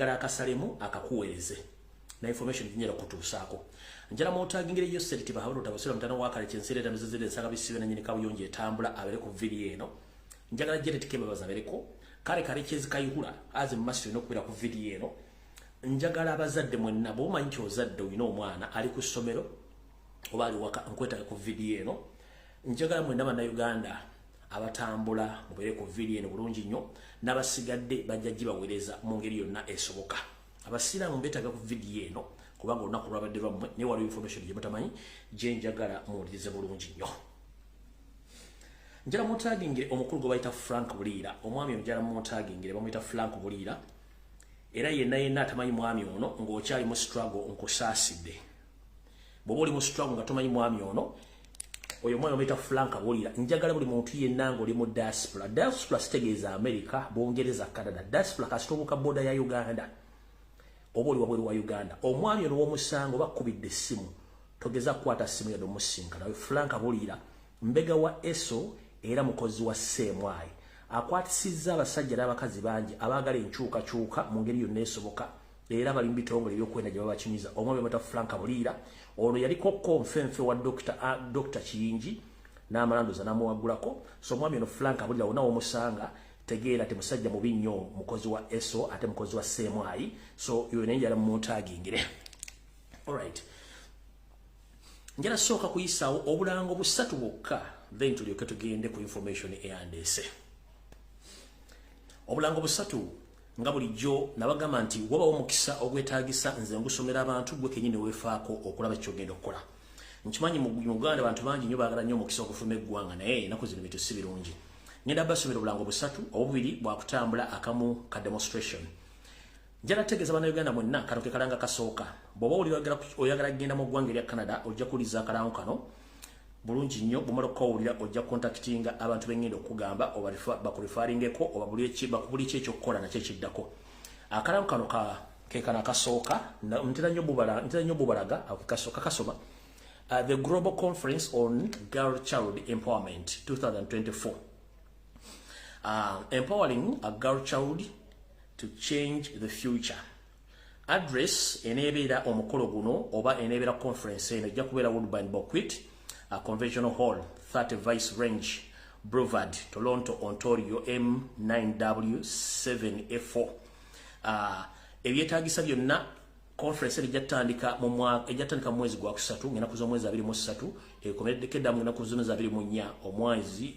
Njagala akasalemu akakuweereze na information njagala kutuusaako. Njagala mutagingire Yoseri Tibahabura Tabasira mutano wakale kyensere tamizizire nsaka bisibe na nyini kabuyonje etambula abere ku video eno. Njagala Janet Kebabaza abereko kale kale kyezi Kayihura aze mu masiro n'okubira ku video eno. Njagala abazadde mwenna bw'omanyi nti ozadde olina omwana ali ku ssomero oba ali waka, nkwetaaga ku video eno. Njagala mwenna Bannayuganda abatambula mubeere ku video eno bulungi nnyo, n'abasigadde bajja gibaweereza mu ngeri yonna esoboka. Abasiraamu mbeetaaga ku video eno kubanga olunaku lwabadde lwammwe, naye waliwo information gye mutamanyi gye njagala muwulirize bulungi nnyo. Njagala mutagingire omukulu gwe bayita Frank Buliira. Omwami ono njagala mutagingire, bamuyita Frank Buliira. Era yenna yenna atamanyi mwami ono ng'okyali mu struggle, nkusaasidde. Bw'oba oli mu struggle nga tomanyi mwami ono, oyo omwami bamuyita Frank Buliira. Njagala buli muntu yenna ng'oli mu diaspora. Diaspora sitegeeza America, Bungereza, Canada. Diaspora kasita obuuka border ya Uganda oba oli wabweru wa Uganda. Omwami ono w'omusango bakubidde essimu, togeza kukwata ssimu yadde omusinkana. Oyo Frank Buliira mbega wa ESO era mukozi wa CMI. Akwatisizza abasajja n'abakazi bangi abaagala enkyukakyuka mu ngeri yonna esoboka, era bali mu bitongole ebyokwenda gye babakinyiza. Omwami bamuyita Frank Buliira. Ono yaliko ko nfenfe wa Dr. Kiyingi n'amalandoza n'amuwaggulako. So omwami ono Frank Buliira wonna w'omusanga tegeera ti musajja mubi nnyo, mukozi wa ESO ate mukozi wa CMI. So yoyo naye njagala mumutagingire. Alright, njagala sooka kuyisaawo obulango busatu bwokka, then tulyoke tugende ku information eyandeese. Obulango busatu nga bulijjo nabagamba nti wabawo omukisa ogwetaagisa nze ngusomera abantu, gwe kenyini weefaako okulaba kyogenda okukola. Nkimanyi mu Uganda abantu bangi nnyo baagala nnyo omukisa okufuluma eggwanga, naye ennaku zino bintu si birungi. Ngenda basomera obulango busatu, obubiri bwakutambula, akamu ka demonstration. Njagala tegeeza Bannayuganda mwenna, kano ke kalanga kasooka. Bw'oba oli oyagala kugenda mu ggwanga erya Canada, ojja kuwuliriza akalango kano bulungi nnyo. Bw'omala okukawulira, ojja contactinga abantu b'engenda okugamba bakureferringeko oba bakubuli ki ekyokukola nakyo ekiddako. Akalango kano ke kano akasooka. Ntera nnyo bubalaga. Ako ke kasooka kasoma the Global Conference on Girl Child Empowerment 2024, empowering a girl child to change the future. Address eneebeera omukolo guno oba eneebeera conference eno ejja kubeera Woodbine Banquet Convention Hall, 30 Vice Range Boulevard, Toronto, Ontario, M9W7A4. Ebyetaagisa byonna, conference eno ejja kutandika mu mwezi gwa kusatu ng'ennaku z'omwezi 23, ekomereddeko eddamu ng'ennaku z'omwezi 24 omwezi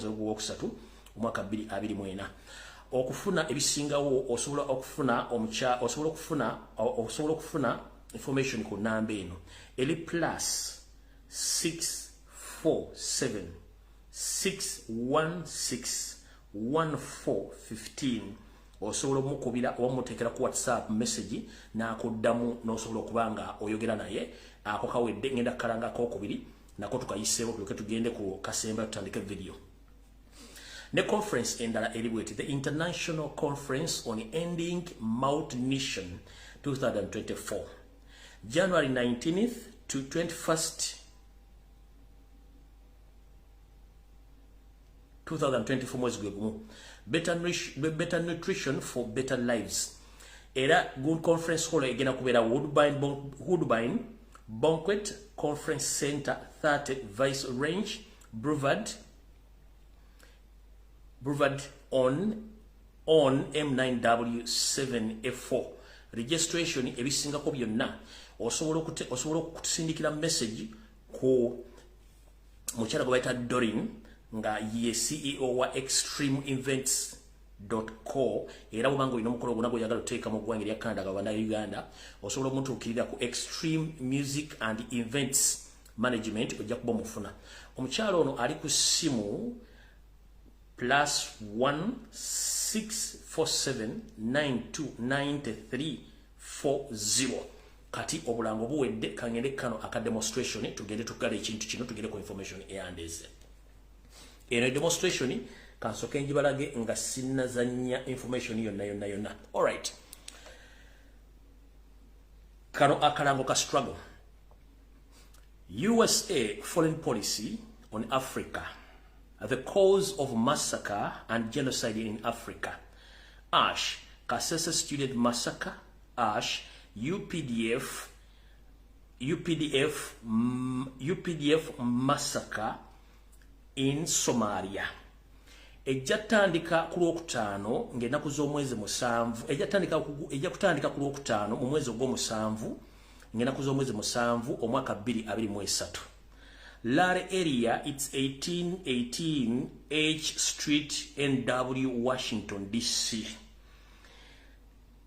ogwokusatu omwaka 2024. Okufuna ebisingawo osobola okufuna omukya osobola okufuna information ku namba eno eri +647 616 1415. Osobola omukubira oba muteekera ku WhatsApp message n'akuddamu n'osobola okuba nga oyogera naye. Ako kawedde. Ngenda kukalangako okubiri nako tukayiseewo, tulyoke tugende ku kasemba tutandike video. Ne conference endala eri bweti: the International Conference on Ending Malnutrition 2024, January 19th to 21st 2024, mwezi gwe gumu. Better nutrition for better lives. Era good conference hall egenda kubeera Woodbine Banquet Conference Center, 30 Vice Range Boulevard on M9W7A4. Registration, ebisingako byonna osobola okusindikira message ku mukyala gwe bayita Dorin nga ye CEO wa Extreme Events co. Era bwobanga olina omukolo gwonna gw'oyagala oteeka mu ggwanga erya Canada nga Bannayuganda, osobola omutuukirira ku Extreme Music and Events Management, ojja kuba omufuna. Omukyala ono ali ku ssimu +1 647 9293 40. Kati obulango buwedde, kangende kano aka demonstration, tugende tugala ekintu kino, tugende ku information eyandeeze. Eno demonstration kansoke njibalage nga sinnazannya information yonna yonna yonna. Alright, kano akalango ka struggle. USA foreign policy on Africa, the cause of massacre and genocide in Africa. Ash Kasese Student Massacre ash UPDF UPDF UPDF Massacre in Somalia. Ejja tandika ku Lwokutaano ng'ennaku z'omwezi 7, ejja kutandika ku Lwokutaano mu mwezi ogw'omusanvu ng'ennaku z'omwezi 7 omwaka 2023. Rally area, it's 1818 H Street, NW, Washington DC.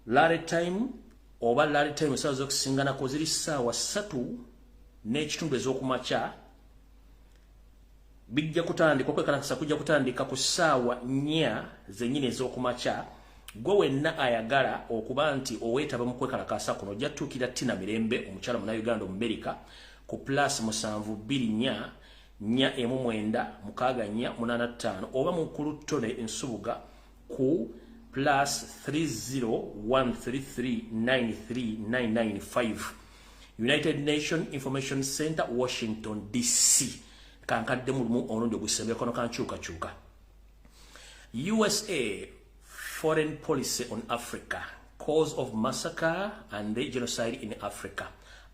Rally time oba rally time, essaawa z'okusinganako ziri ssaawa 3:30 ez'okumakya. Bijja kutandika, okwekalakasa kujja kutandika ku ssaawa 4 zennyini ez'okumakya. Gwe wenna ayagala okuba nti oweetaba mu kwekalakasa kuno, ojja tuukira Tina Mirembe, omukyala Munnayuganda Omumerika, ku +724 419 6485, oba mukulu Tone Nsubuga ku +3013393995, United Nation Information Center, Washington DC. Kankadde mu lumu omulundi ogusembeko no kankyukakyuka. USA foreign policy on Africa, cause of massacre and the genocide in Africa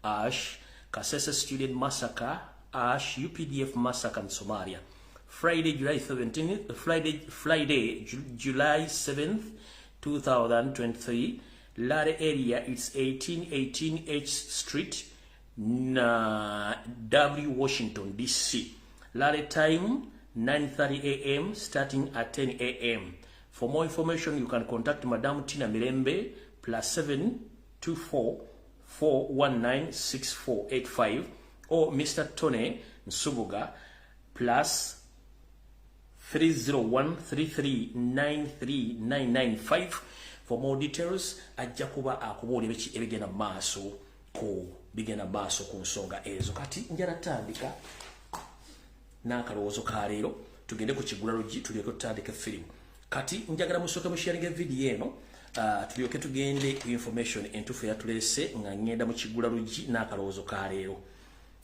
ash Kasese student massacre ash UPDF massacre in Somalia. Friday, July 17th, Friday, July 7th, 2023. Rally area is 1818 H Street, na W, Washington DC. Rally time 9:30 a.m., starting at 10 a.m. For more information, you can contact Madam Tina Mirembe, +724 419 6485, or Mr. Tony Nsubuga, +301 3393995 for more details. Ajja kuba akubuulira biki ebigenda maaso ku bigenda maaso ku nsonga ezo. Kati njala tandika n'akalowoozo ka leero, tugende ku kigulalugi, tulyoke tutandike firimu. Kati njagala musooke musharinga vidiyo eno, tulyoke tugende ku information entuufu eyatuleese nga ngenda mu kigulalugi n'akalowoozo ka leero.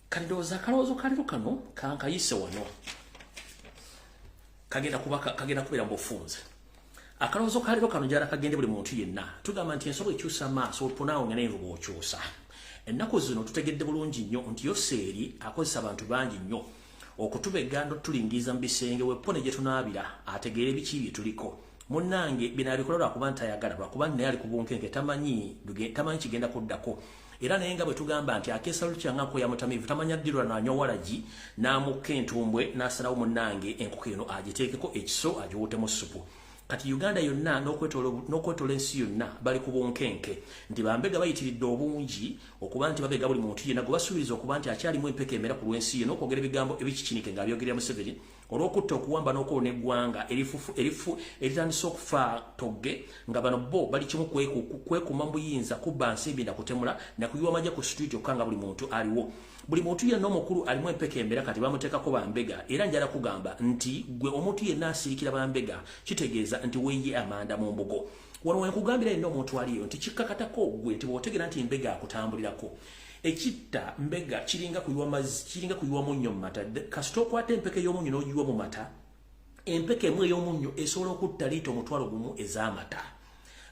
Kati ndowooza akalowoozo ka leero kano kankayise wano kagenda kuba kagenda kubeera mu bufunze. Akalowoozo ka leero kano njala kagende buli muntu yenna. Tugamba nti ensobo ekyusa amaaso oluponaawo nga naye bw'okyusa. Ennaku zino tutegedde bulungi nnyo nti Yoseeri akozesa abantu bangi nnyo okutubega n'otulingiza mu bisenge weppone gye tunaabira, ategeere biki bye tuliko. Munnange, bino abikola lwakuba ntayagala, lwakuba naye ali ku bunkenke, tamanyi kigenda kuddako. Era naye nga bwe tugamba nti akeesa lukyangako ya mutamiivu, tamanya ddirwa nanywa walagi n'amukka entumbwe n'asalawo munnange enkoko eno agiteekeko ekiso agiwuutemu ssupu. Kati Uganda yonna n'okwetoola ensi yonna bali ku bunkenke nti bambega bayitiridde obungi okuba nti babega buli muntu yenna gwe basuubiriza okuba nti akyalimu empeka emera ku lw'ensi ye n'okwogera ebigambo ebikikinike ng'abyogerera Museveni olw'okutta, okuwamba n'okwona eggwanga erifu eritandise okufa togge, nga bano bo bali kimu kwekuuma mu buyinza, kubba nsimbi na kutemula na kuyiwa majja ku street yokka, nga buli muntu aliwo, buli muntu yenna omukulu alimu empeka emera kati bamuteekako bambega. Era njala kugamba nti gwe omuntu yenna asirikira bambega, kitegeeza nti weeye amanda mu mbugo. Wano wenkugambira yenna omuntu aliyo nti kikkakatako gwe nti bw'otegeera nti mbega akutambulirako, ekitta mbega kiringa kuyiwa mazzi, kiringa kuyiwa munnyo mu mata. Kasita okwata empeke y'omunnyo n'ogiyiwa mu mata, empeke emu ey'omunnyo esobola okutta liita 10,000 ez'amata.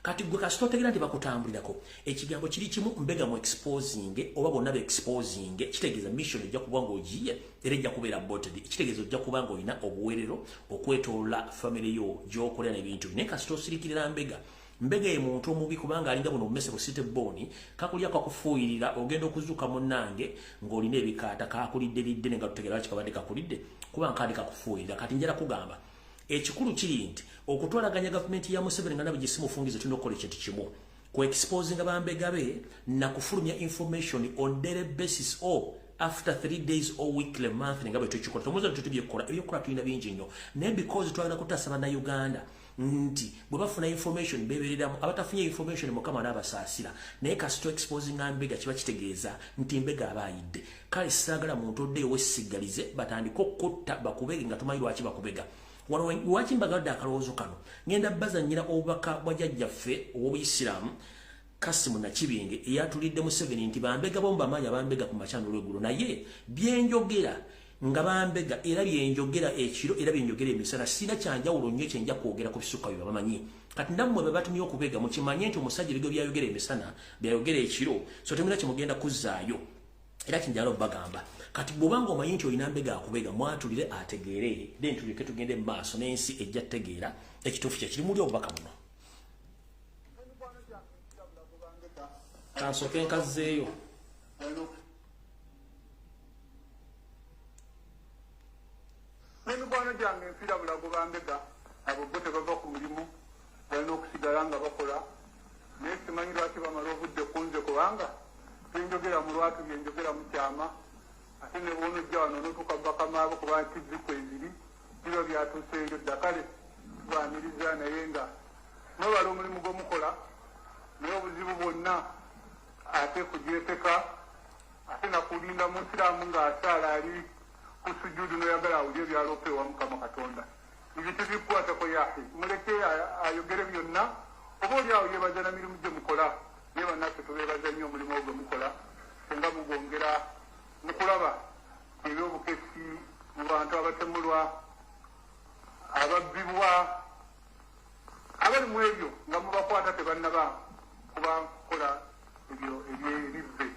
Kati gwe kasita otegeera nti bakutambulirako, ekigambo kiri kimu: mbega mu exposing oba bonna be exposing. Kitegeeza mission ejja kuba ng'ogiye era ejja kubeera aborted. Kitegeeza ojja kuba ng'olina obuweerero okwetoola famire yo gy'okolera n'ebintu. Naye kasita osirikirira mbega, mbega ye muntu omubi, kubanga alinga buno obumese busite booni, kakulya kakufuuyirira, ogenda okuzuuka munnange ng'olina ebikaata kakulidde lidde ne nga tutegeera lwaki kabadde kakulidde, kuba nkaali kakufuuyirira. Kati njala kugamba ekikulu kiri nti okutwalaganya gavumenti ya Museveni nga nabwe gisimufungize, tulina okukola ekintu kimu: ku exposinga bambega be nakufulumya information on daily basis or after 3 days or weekly, monthly, nga bwe tukikola. Tomuza nti tubyekola, ebyokukola tulina bingi nnyo, naye because twagala kutaasa Bannayuganda nti bwe bafuna information bebereramu, abatafunye information Mukama n'abasaasira. Naye kasita exposinga mbega, kiba kitegeeza nti mbega aba ayidde. Kale saagala muntu oddeyo wesigalize batandike okutta bakubege nga tumanyi lwaki bakubega. Wano lwaki mbagadde akalowoozo kano, ngenda bazanyira obubaka bwa jjajjaffe ow'obuyisiraamu Kasimu Nakibinge eyatulidde Museveni nti bambega bo mbamaanyi abambega ku makya n'olweggulo. Naye byenjogera Nga bambega era byenjogera ekiro era byenjogera emisana, sina kyanjawulo nnyo kyenja kwogera ku bisukka bye bamanyi. Kati nammwe bwe batumye okubega, mukimanye nti omusajja ebigo byayogera emisana byayogera ekiro, so temulina kyemugenda kuzzaayo. Era kinjala obbagamba, kati bw'obanga omanyi nti olina mbega akubega, mwatulire ategeere, then tuleke tugende mu maaso n'ensi ejja tegeera ekituufu kye kiri. Muli obubaka buno kansooke nkazzeeyo. N'emikwano gyange nfiira bulago bambega, abo bo tebava ku mulimu, balina okusigala nga bakola. Naye simanyi lwaki bamala obudde ku nze, kubanga byenjogera mu lwatu byenjogera mu kyama. Ate ne bwonojja wano notuuka bakamaabo, kubanga kiziku ebiri biba byatuuseeyo dda. Kale tubaniriza, naye nga mwebala omulimu gwemukola, naye obuzibu bwonna ate kugyepeka, ate nakulinda musiraamu ng'asaala ali ku sujudu, noyagala awulye ebyaloopa ewa Mukama Katonda. Ebyo tebikukwatako yahi, muleke ayogere byonna, oba oli awo yebaza na mirimu gye mukola. Naye bannaffe tubeebaza nnyo omulimu ogwo mukola, singa mugwongera mukulaba ebyobukesi mu bantu abatemulwa, ababbibwa, abali mu ebyo nga mubakwata tebannaba kuba kukola ebyo ebivve.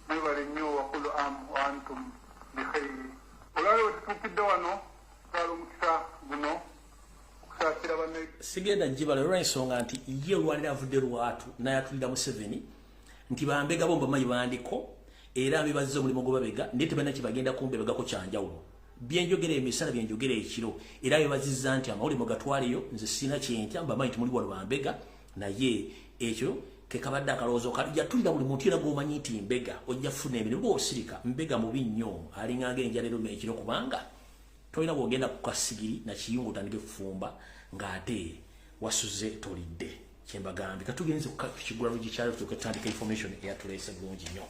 Mwebale nnyo. Wakulu am wa antum bikhairi. Olwaleero wetutuukidde wano, twala omukisa guno okusaasira banna. Sigenda gibala olw'ensonga nti ye olwaliro avudde lwatu n'ayatulira Museveni nti bambega bo mbamanyi bandiko, era mbibazza omulimu gwe babega, naye tebalina kye bagenda kumbebegako kyanjawulo. Byenjogera emisana byenjogera ekiro, era bebazizza nti amawulire mugatwaleyo, nze sirina kyentya, mbamanyi nti muli wano bambega. Naye ekyo kekabadde akalowoozo. Yatulira buli muntu era gwomanyi nti mbega, ojja kufuna emirimu bw'osirika. Mbega mubi nnyo, alinganga enjala eruma ekiro, kubanga tolina bwogenda ku kasigiri nakiyungu otandike kufumba ng'ate wasuze tolidde. Kyembagambye, katugenze kukigula lugi kyalo, tuke tutandika information eyatuleese bulungi nnyo.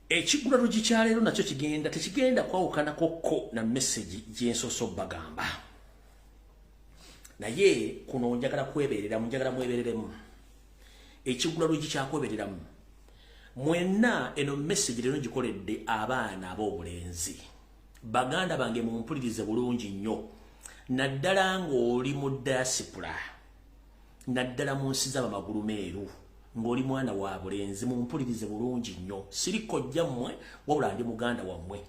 Ekigula lugi kyaleero nakyo kigenda tekigenda kwawukanako na message gyensoose obbagamba, naye kuno njagala kwebereramu, njagala mwebereremu. Ekigula lugi kyakwebereramu mwenna. Eno message leero ngikoledde abaana ab'obulenzi. Baganda bange, mumpulirize bulungi nnyo, naddala ng'oli mu diaspora, naddala mu nsi z'abamagulu meeru, ng'oli mwana wa bulenzi, mumpulirize bulungi nnyo. Siri kojja mmwe, wabula ndi muganda wammwe.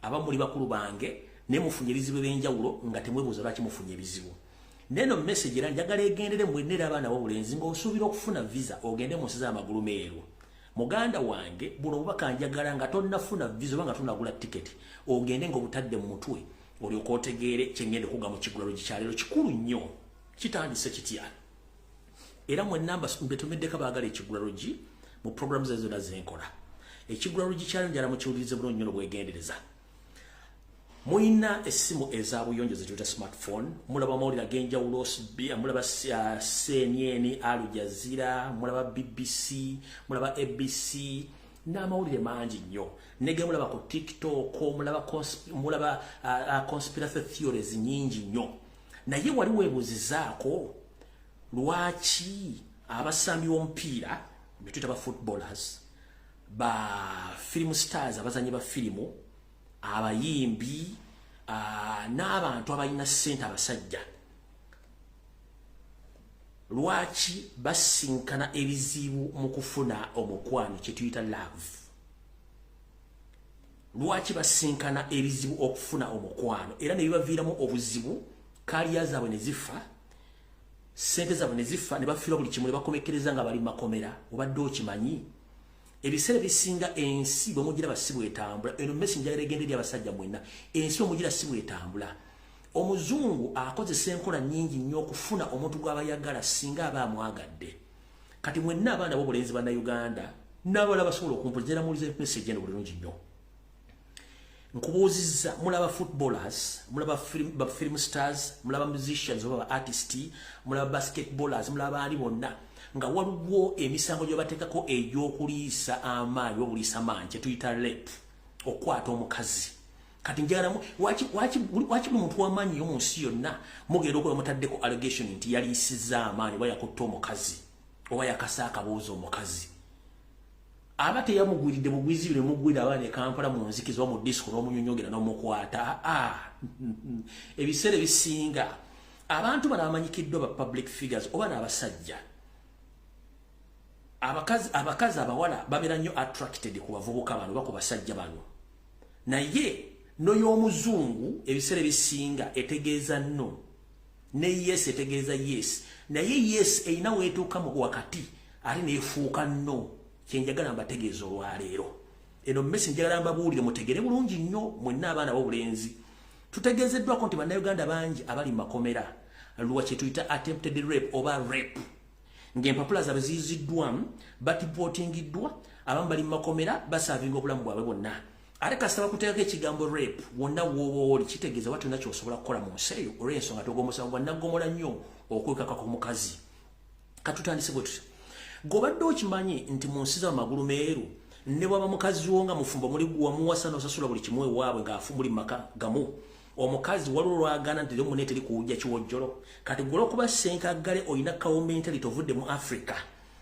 Aba muli bakulu bange, naye mufunye ebizibu ebyenjawulo nga temwebuuza lwaki mufunye ebizibu. Neno message era njagala egendere mwenna era abaana b'obulenzi ng'osuubira okufuna visa ogende mu nsi z'amagulu meeru. Muganda wange, buno obubaka njagala nga tonnafuna visa oba nga tonagula tiketi, ogende ng'obutadde mu mutwe, olyoka otegeere kyengenda okuga mu kigulalo kyaleero. Kikulu nnyo. Kitandise kitya? Era mwenna mbetumiddeko baagala ekigulalogi mu programu ze zonna zenkola. Ekigulalogi kyaleero njala mukiwulirize bulungi nnyo n'obwegendereza. Muyina essimu eza buyonjo zetuyita smartphone, mulaba amawulire ag'enjawulo, mulaba CNN, Al Jazeera, mulaba BBC, mulaba ABC n'amawulire mangi nnyo, nege mulaba ku TikTok, mulaba conspiracy theories nyingi nnyo. Naye wali weebuuzizaako lwaki abasambi b'omupiira betuyita ba footballers, ba film stars, abazanyi ba firimu, abayimbi n'abantu abalina ssente abasajja, lwaki basinkana ebizibu mu kufuna omukwano kyetuyita love? Lwaki basinkana ebizibu okufuna omukwano era ne bibaviiramu obuzibu, career zaabwe ne zifa, ssente zaabwe ne zifa, ne bafiirwa buli kimu, ne bakomekereza nga bali makomera? Obadde okimanyi ebiseera ebisinga ensi bwe mugiraba si bwetambula? Eno message njagala egenda eri abasajja mwenna. Ensi bwe mugira si bwetambula. Omuzungu akozesa enkola nnyingi nnyo okufuna omuntu gw'aba yagala singa aba amwagadde. Kati mwenna abaana b'obulenzi bannayuganda n'abalala basobola okumpulira, muwulize message eno bulungi nnyo. Nkubuuzizza, mulaba footballers, mulaba ba film stars, mulaba musicians oba ba artist, mulaba basketballers, mulaba ani bonna, nga waliwo emisango gye bateekako egy'okuliisa amaanyi oba obuliisa maanyi kyetuyita rape, okukwata omukazi. Kati njagala lwaki buli muntu w'amaanyi yo mu nsi yonna mugenda okuba mutaddeko allegation nti yaliisizza amaanyi oba yakutte omukazi oba yakasa akaboozi omukazi? Aba teyamugwiridde bugwizi bino mugwira abaana e Kampala mu nzikiza oba mu disco n'omunyonyogera n'omukwata. Ebiseera ebisinga abantu bano abamanyikiddwa ba public figures oba n'abasajja, abakazi abawala babeera nnyo attracted ku bavubuka bano oba ku basajja bano. Naye no y'omuzungu ebiseera ebisinga etegeeza no, ne yes etegeeza yes, naye yes erina weetuuka mu wakati ate neefuuka no. Kyenjagala mbategeeza olwaleero eno mmesi, njagala mbabuulire mutegere bulungi nnyo mwenna abaana b'obulenzi. Tutegeezeddwako nti Bannayuganda bangi abali mu makomera lwa kye tuyita attempted rape oba rape, ng'empapula zaabwe ziyiziddwamu, badeportingiddwa, abamu bali mu makomera baservinga obulamu bwabwe bwonna. Ate kasita bakuteekako ekigambo rape, wonna w'oba oli kitegeeza wa tolina ky'osobola kukola mu nsi eyo, olw'ensonga toga omusango gwa naggomola nnyo okwekaka ku mukazi. Katutandise bwe tuti. Gobadde okimanyi nti mu nsi z'amagulu meeru, ne bwaba mukazi wo nga mufumbo, muli wamuwasa n'osasula buli kimu ewaabwe ng'afu muli mu maka gamu, omukazi waliwo lwagaana nti munne teri kuwujja kiwojjolo. Kati gwe olwokuba ssenkaggale olina cow mentality, ovudde mu Africa,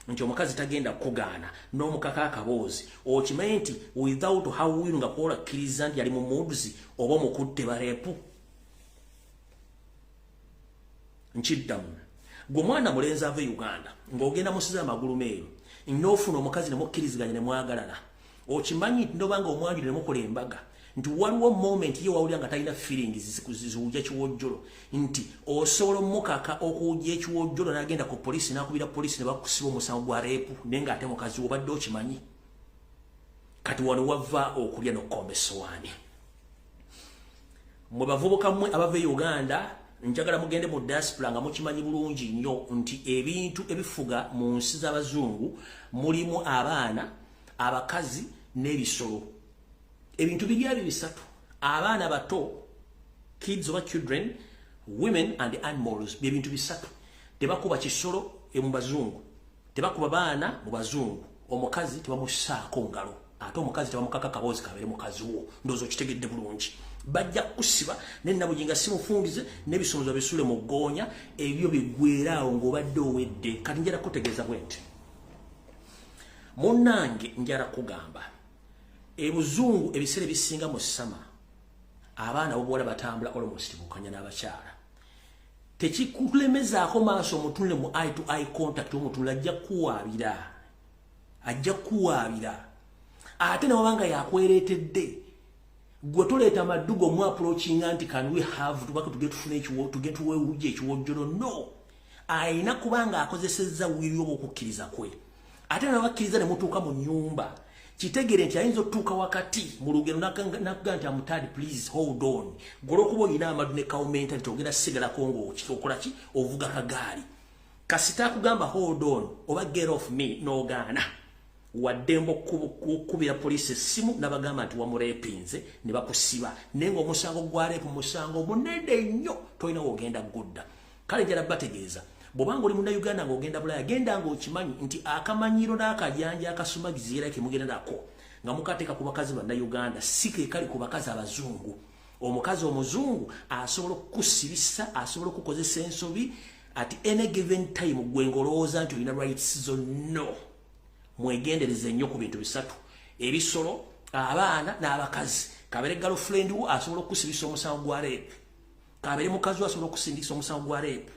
nti omukazi tagenda kukugaana n'omukaka akaboozi, okimanyi nti without her will, nga kwola kkiriza nti yali mu moods, oba omukutte ba rape? Nkiddamu, gwe omwana mulenzi ava e Uganda ng'ogenda mu nsi z'amagulu meeru n'ofuna omukazi ne mukkiriziganya ne mwagalana, okimanyi nti nobanga omwanjule ne mukola embaga, nti waliwo moment ye wawulira nga talina feelings ziwujja kiwojjolo, nti osobola omukaka okuwujja ekiwojjolo n'agenda ku poliisi n'akubira poliisi ne bakusiba omusango gwa rape, naye ng'ate mukazi obadde okimanyi? Kati wano wava okulya n'okukomba essowaani. Mwe bavubuka mmwe abava e Uganda, njagala mugende mu diaspora nga mukimanyi bulungi nnyo nti ebintu ebifuga mu nsi z'abazungu mulimu abaana, abakazi n'ebisolo. Ebintu biri ebyo bisatu: abaana bato, kids oba children, women and animals. Byebintu bisatu. Tebakuba kisolo mu bazungu, tebakuba baana mu bazungu, omukazi tebamusaako ngalo, ate omukazi tebamukaka kaboozi kabeere mukazi wo. Ndowooza okitegedde bulungi. Bajja kukusiba nenabujinga simufungize n'ebisonzo bisule mu ggoonya, ebyo biggweeraawo ng'obadde owedde. Kati njala kutegeeza bwe nti, munnange, njala kugamba ebuzungu ebiseera ebisinga mu summer abaana bobuwala batambula almost bukanya n'abakyala. Tekikulemezaako maaso omutunule mu eye to eye contact, omutunule, ajja kuwaabira, ajja kuwaabira. Ate newabanga yakwereetedde, gwe toleeta maddugo omu approachinga nti can we have, tubake tugende tufune ekiwo, tugende tuwewujja ekiwojjolo. No, ayina kubanga akozesezza will oba okukkiriza kwe. Ate nabakkiriza ne mutuuka mu nnyumba, kitegere nti ayinza otutuuka wakati mu lugero nakugaa nti am tired, please hold on. Gwe olwokuba oyina amadu ne cow mentality, ogenda sigalako ngaokola ki? Ovuga kagaali. Kasita akugamba hold on oba get off me, n'ogaana, waddembe okukubira poliisi essimu nabagamba nti wamurapinze, ne bakusiba. Naye ngaomusango gwa rape musango munene nnyo, tolina wogenda gudda. Kale njala bategeeza, bw'obanga oli Munnayuganda ng'ogenda Bulaya, genda ng'okimanyi nti akamanyiro n'akajanja akasumagizi era kemugenda nako nga mukateeka ku bakazi Bannayuganda si ke kali ku bakazi abazungu. Omukazi omuzungu asobola okukusibisa, asobola okukozesa ensobi at any given time gwe ng'olowooza nti olina rights zo. No, mwegendereze nnyo ku bintu bisatu: ebisolo, abaana n'abakazi. Kabere girlfriend wo asobola okukusibisa omusango gwa rape, kabere mukazi wo asobola okusindisa omusango gwa rape,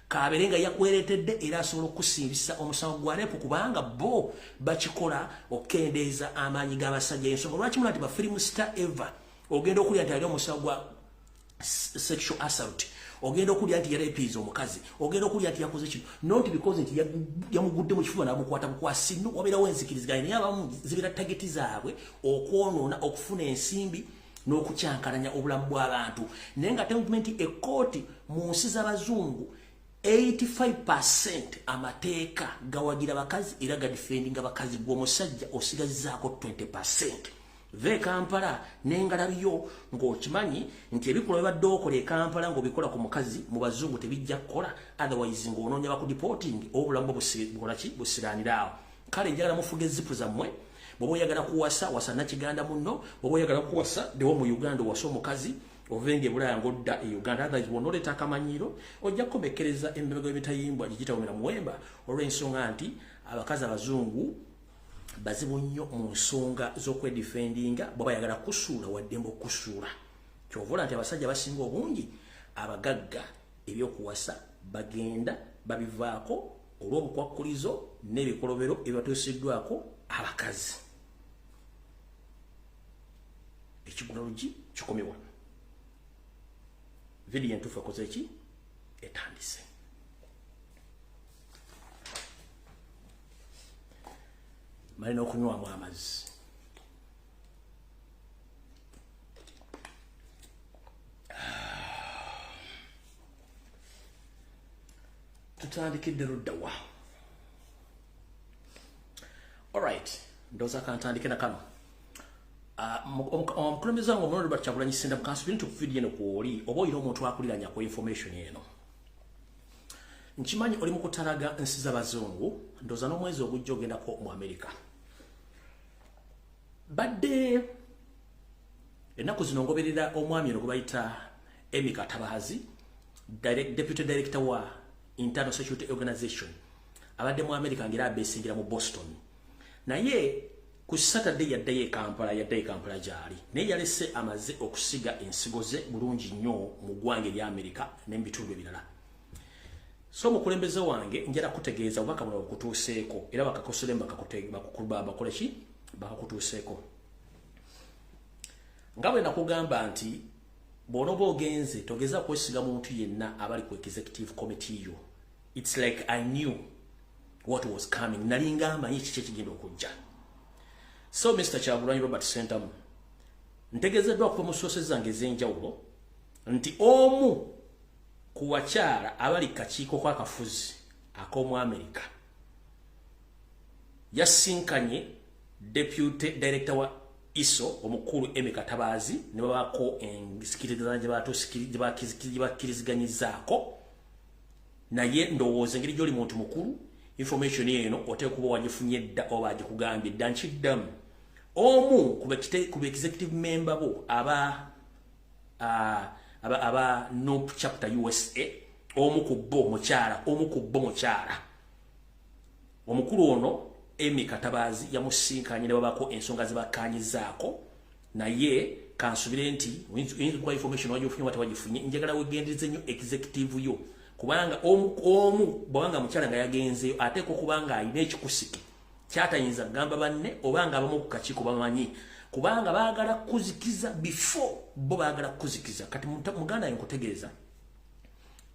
kabere nga yakweretedde era asobola okusimbisa omusango gwa rape, kubanga bo bakikola okukendeeza amaanyi g'abasajja. Ensonga lwaki mula nti ba film star ever ogenda okulya nti ali omusango gwa sexual assault, ogenda okulya nti yarapiza omukazi, ogenda okulya nti yakoze kino, not because nti yamugudde mu kifuba n'amukwata bukwasi. No, wabeerawo enzikiriziganya, naye abamu zibeera target zaabwe okwonoona, okufuna ensimbi n'okukyankalanya obulamu bw'abantu. Naye nga nti ekkooti mu nsi z'abazungu 85% amateeka gawagira bakazi era gadefendinga bakazi. Gwe omusajja osigazizaako 20%. Ve Kampala n'engalabiyo ng'okimanyi nti ebikolwa bibadde okola e Kampala ng'obikola ku mukazi mu bazungu tebijja kukola, otherwise ng'onoonya bakudeporting, obulamu bwo bukolaki? Busiranira awo. Kale njagala mufuga ezipu zammwe. Bw'oba oyagala kuwasa, wasa nakiganda munno. Bw'oba oyagala kuwasa, ddewo mu Uganda owase omukazi, ovenga ebulaya ng'odda e Uganda. Otherwise bw'onooleeta akamanyiiro ojja kukomekkereza emibego y'emitayimbwa gigitawomera muwemba, olw'ensonga nti abakazi abazungu Bazibu nnyo mu nsonga z'okwedifendinga, bw'aba yagala kusuula waddembe okusuula. Kyova nti abasajja basinga obungi abagagga ebyokuwasa bagenda babivaako olw'obukwakkulizo n'ebikolobero ebibatuusiddwako abakazi. Ekigula lugi kikomye wano. Vidiyo entuufu ekoze ki? Etandise. Malina okunywamu amazzi. Tutandikidde ludda wa? Alright, ndowooza kantandike na kano. Omukulembeze wange omulonde Robert Kyagulanyi Ssentamu, kansubire nti okuvidiyo eno kw'oli oba olina omuntu akuliranya ku information eno. Nkimanyi oli mu kutalaga nsi z'abazungu, ndowooza n'omwezi ogujja ogendako mu Amerika. Badde ennaku zino ngoberera omwami ono gwe bayita Emmy Katabaazi, Deputy Director wa Internal Security Organization, abadde mu Amerika ng'era abeesingira mu Boston. Naye ku Saturday yaddayo e Kampala, yaddayo e Kampala gy'ali. Naye yalese amaze okusiga ensigo ze bulungi nnyo mu ggwanga erya Amerika ne mu bitundu ebirala. So omukulembeze wange njala kutegeeza obubaka buno bukutuuseeko, era bakakosole bakole ki? Bakakutuuseeko. Nga bwe nakugamba nti bw'onooba ogenze togeza kwesiga muntu yenna abali ku executive committee yo. It's like I knew what was coming. Nalinga amanyi kiki ekigenda okujja. So Mr. Kyagulanyi Robert Ssentamu, ntegeezeddwa okuva mu sources zange ez'enjawulo nti omu ku bakyala abali kakiiko k'akafuzi ak'omu Amerika yasinkanye Deputy Director wa ISO omukulu Emmy Katabaazi ne babaako enzikiriziganya gye bakkiriziganyizaako. Naye ndowooza engeri gy'oli muntu mukulu, information eno oteekwa kuba wagifunye dda oba bagikugambye dda. Nkiddamu, omu ku executive member bo aba NUP chapter USA, omu ku bo mukyala, omu ku bo mukyala. Omukulu ono Emmy Katabaazi yamusinkanye ne babaako ensonga ze bakkaanyizaako. Naye kansubire nti oyinza okuba information wagifunye oba tewagifunye. Njagala wegendereze nnyo executive yo, kubanga omu bw'abanga mukyala nga yagenzeeyo ateekwa okuba nga alina ekikusike kyatayinza kugamba banne, oba nga abamu ku kakiiko bamanyi, kubanga baagala kuzikiza before bo baagala kuzikiza. Kati muganda wange nkutegeeza,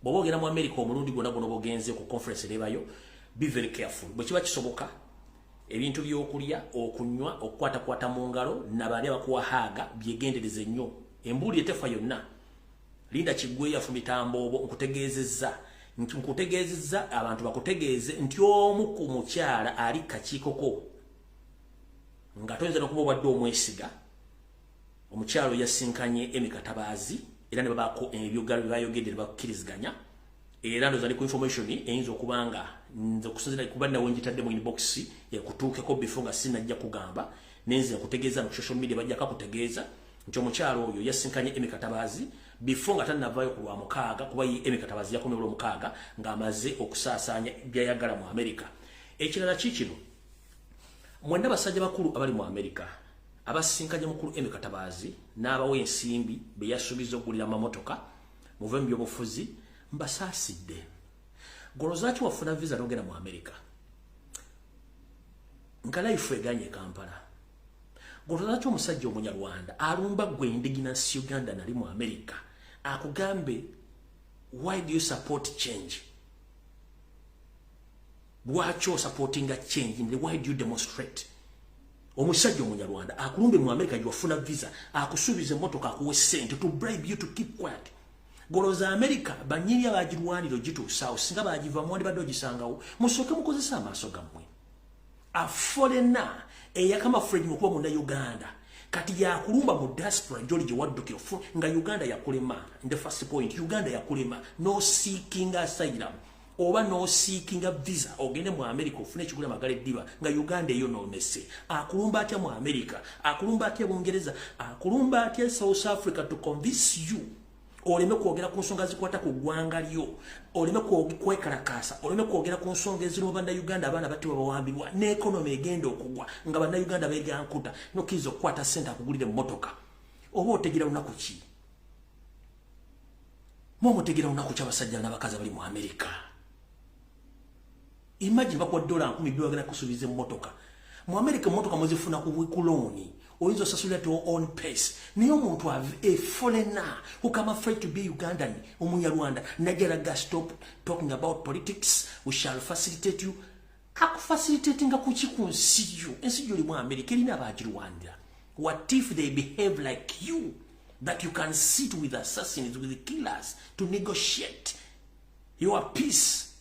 bw'oba ogenda mu America omulundi gwonna gwonna oba ogenze ku conference erebayo, be very careful. Bwe kiba kisoboka, ebintu by'okulya, okunywa, okukwatakwata mu ngalo nabaali abakuwa hug, byegendereze nnyo. Embuuli etefa yonna, linda kiggweyo afumita mboobo. Nkutegeezezza abantu bakutegeeze nti omu ku mukyala ali kakiiko ko nga toyinza nokuba obadde omwesiga, omukyalo yasinkanye Emmy Katabaazi era ne babaako ebyogalo bye bayogedde ne bakkiriziganya. Era ndowooza ndi ku information eyinza okuba nga nze okusinziira kuba nawe ngitadde mu inbox ekutuukeko before nga sinajja kugamba, nenze nkutegeeza mu social media bajja kakutegeeza nti omukyalo oyo yasinkanye Emmy Katabaazi before nga tannavaayo ku Lwamukaaga, kuba ye Emmy Katabaazi yakomye Olwomukaaga ng'amaze okusaasaanya byayagala mu Amerika. Ekirala kikino, mwenna basajja bakulu abali mu Amerika abasinkanye mukulu Emmy Katabaazi n'abawa ensimbi be yasuubiza okugulira amamotoka, muve mu byobufuzi, mbasaasidde. Golozaki wafuna visa n'ogenda mu Amerika nga life eganye e Kampala? Golozaki omusajja omunyarwanda alumba gwe indigenous Uganda nali mu Amerika akugambe, "Why do you support change? Lwaki osupportinga change? Why do you demonstrate?" Omusajja omunyarwanda akulumbe mu Amerika gyewafuna visa, akusuubiza emmotoka, akuwa essente to bribe you to keep quiet. Goloza Amerika banyini abagirwanira ogituusaawo, singa bagivamu wandibadde ogisangawo. Musooke mukozesa amaaso gammwe. A foreigner eyakamufflage mukuba munnauganda kati yakulumba mu diaspora gyoli gye waddukira nga Uganda yakulema. In the first point, Uganda yakulema noseekinga asylum oba noseekinga visa ogende mu America ofune ekigula magala eddiba nga Uganda eyo noonese. Akulumba atya mu America? Akulumba atya Bungereza? Akulumba atya South Africa to convince you? Oleme kwogera ku nsonga zikwata ku ggwanga lyo, oleme kwekalakaasa, oleme kwogera ku nsonga ezirimu Bannayuganda, abaana battibwa, bawambibwa, n'economy egenda okugwa nga Bannayuganda beegankuta, nokkiriza okukwata ssente akugulira emmotoka. Oba otegeera lunaku ki? Mwe mutegeera lunaku ki, abasajja n'abakazi abali mu Amerika? Imagine bakuwa $2,000, bagenda kusuubiza emmotoka. Mu Amerika emmotoka muzifuna ku loan, oyinza osasulira to own pace. Naye omuntu a foreigner who come afraid to be Ugandan, omunyarwanda, najalaga, "Stop talking about politics, we shall facilitate you." Akufacilitatinga kuki ku nsi yo? Ensi gyoli mu Amerika erina abagirwanira. What if they behave like you, that you can sit with assassins, with killers, to negotiate your peace?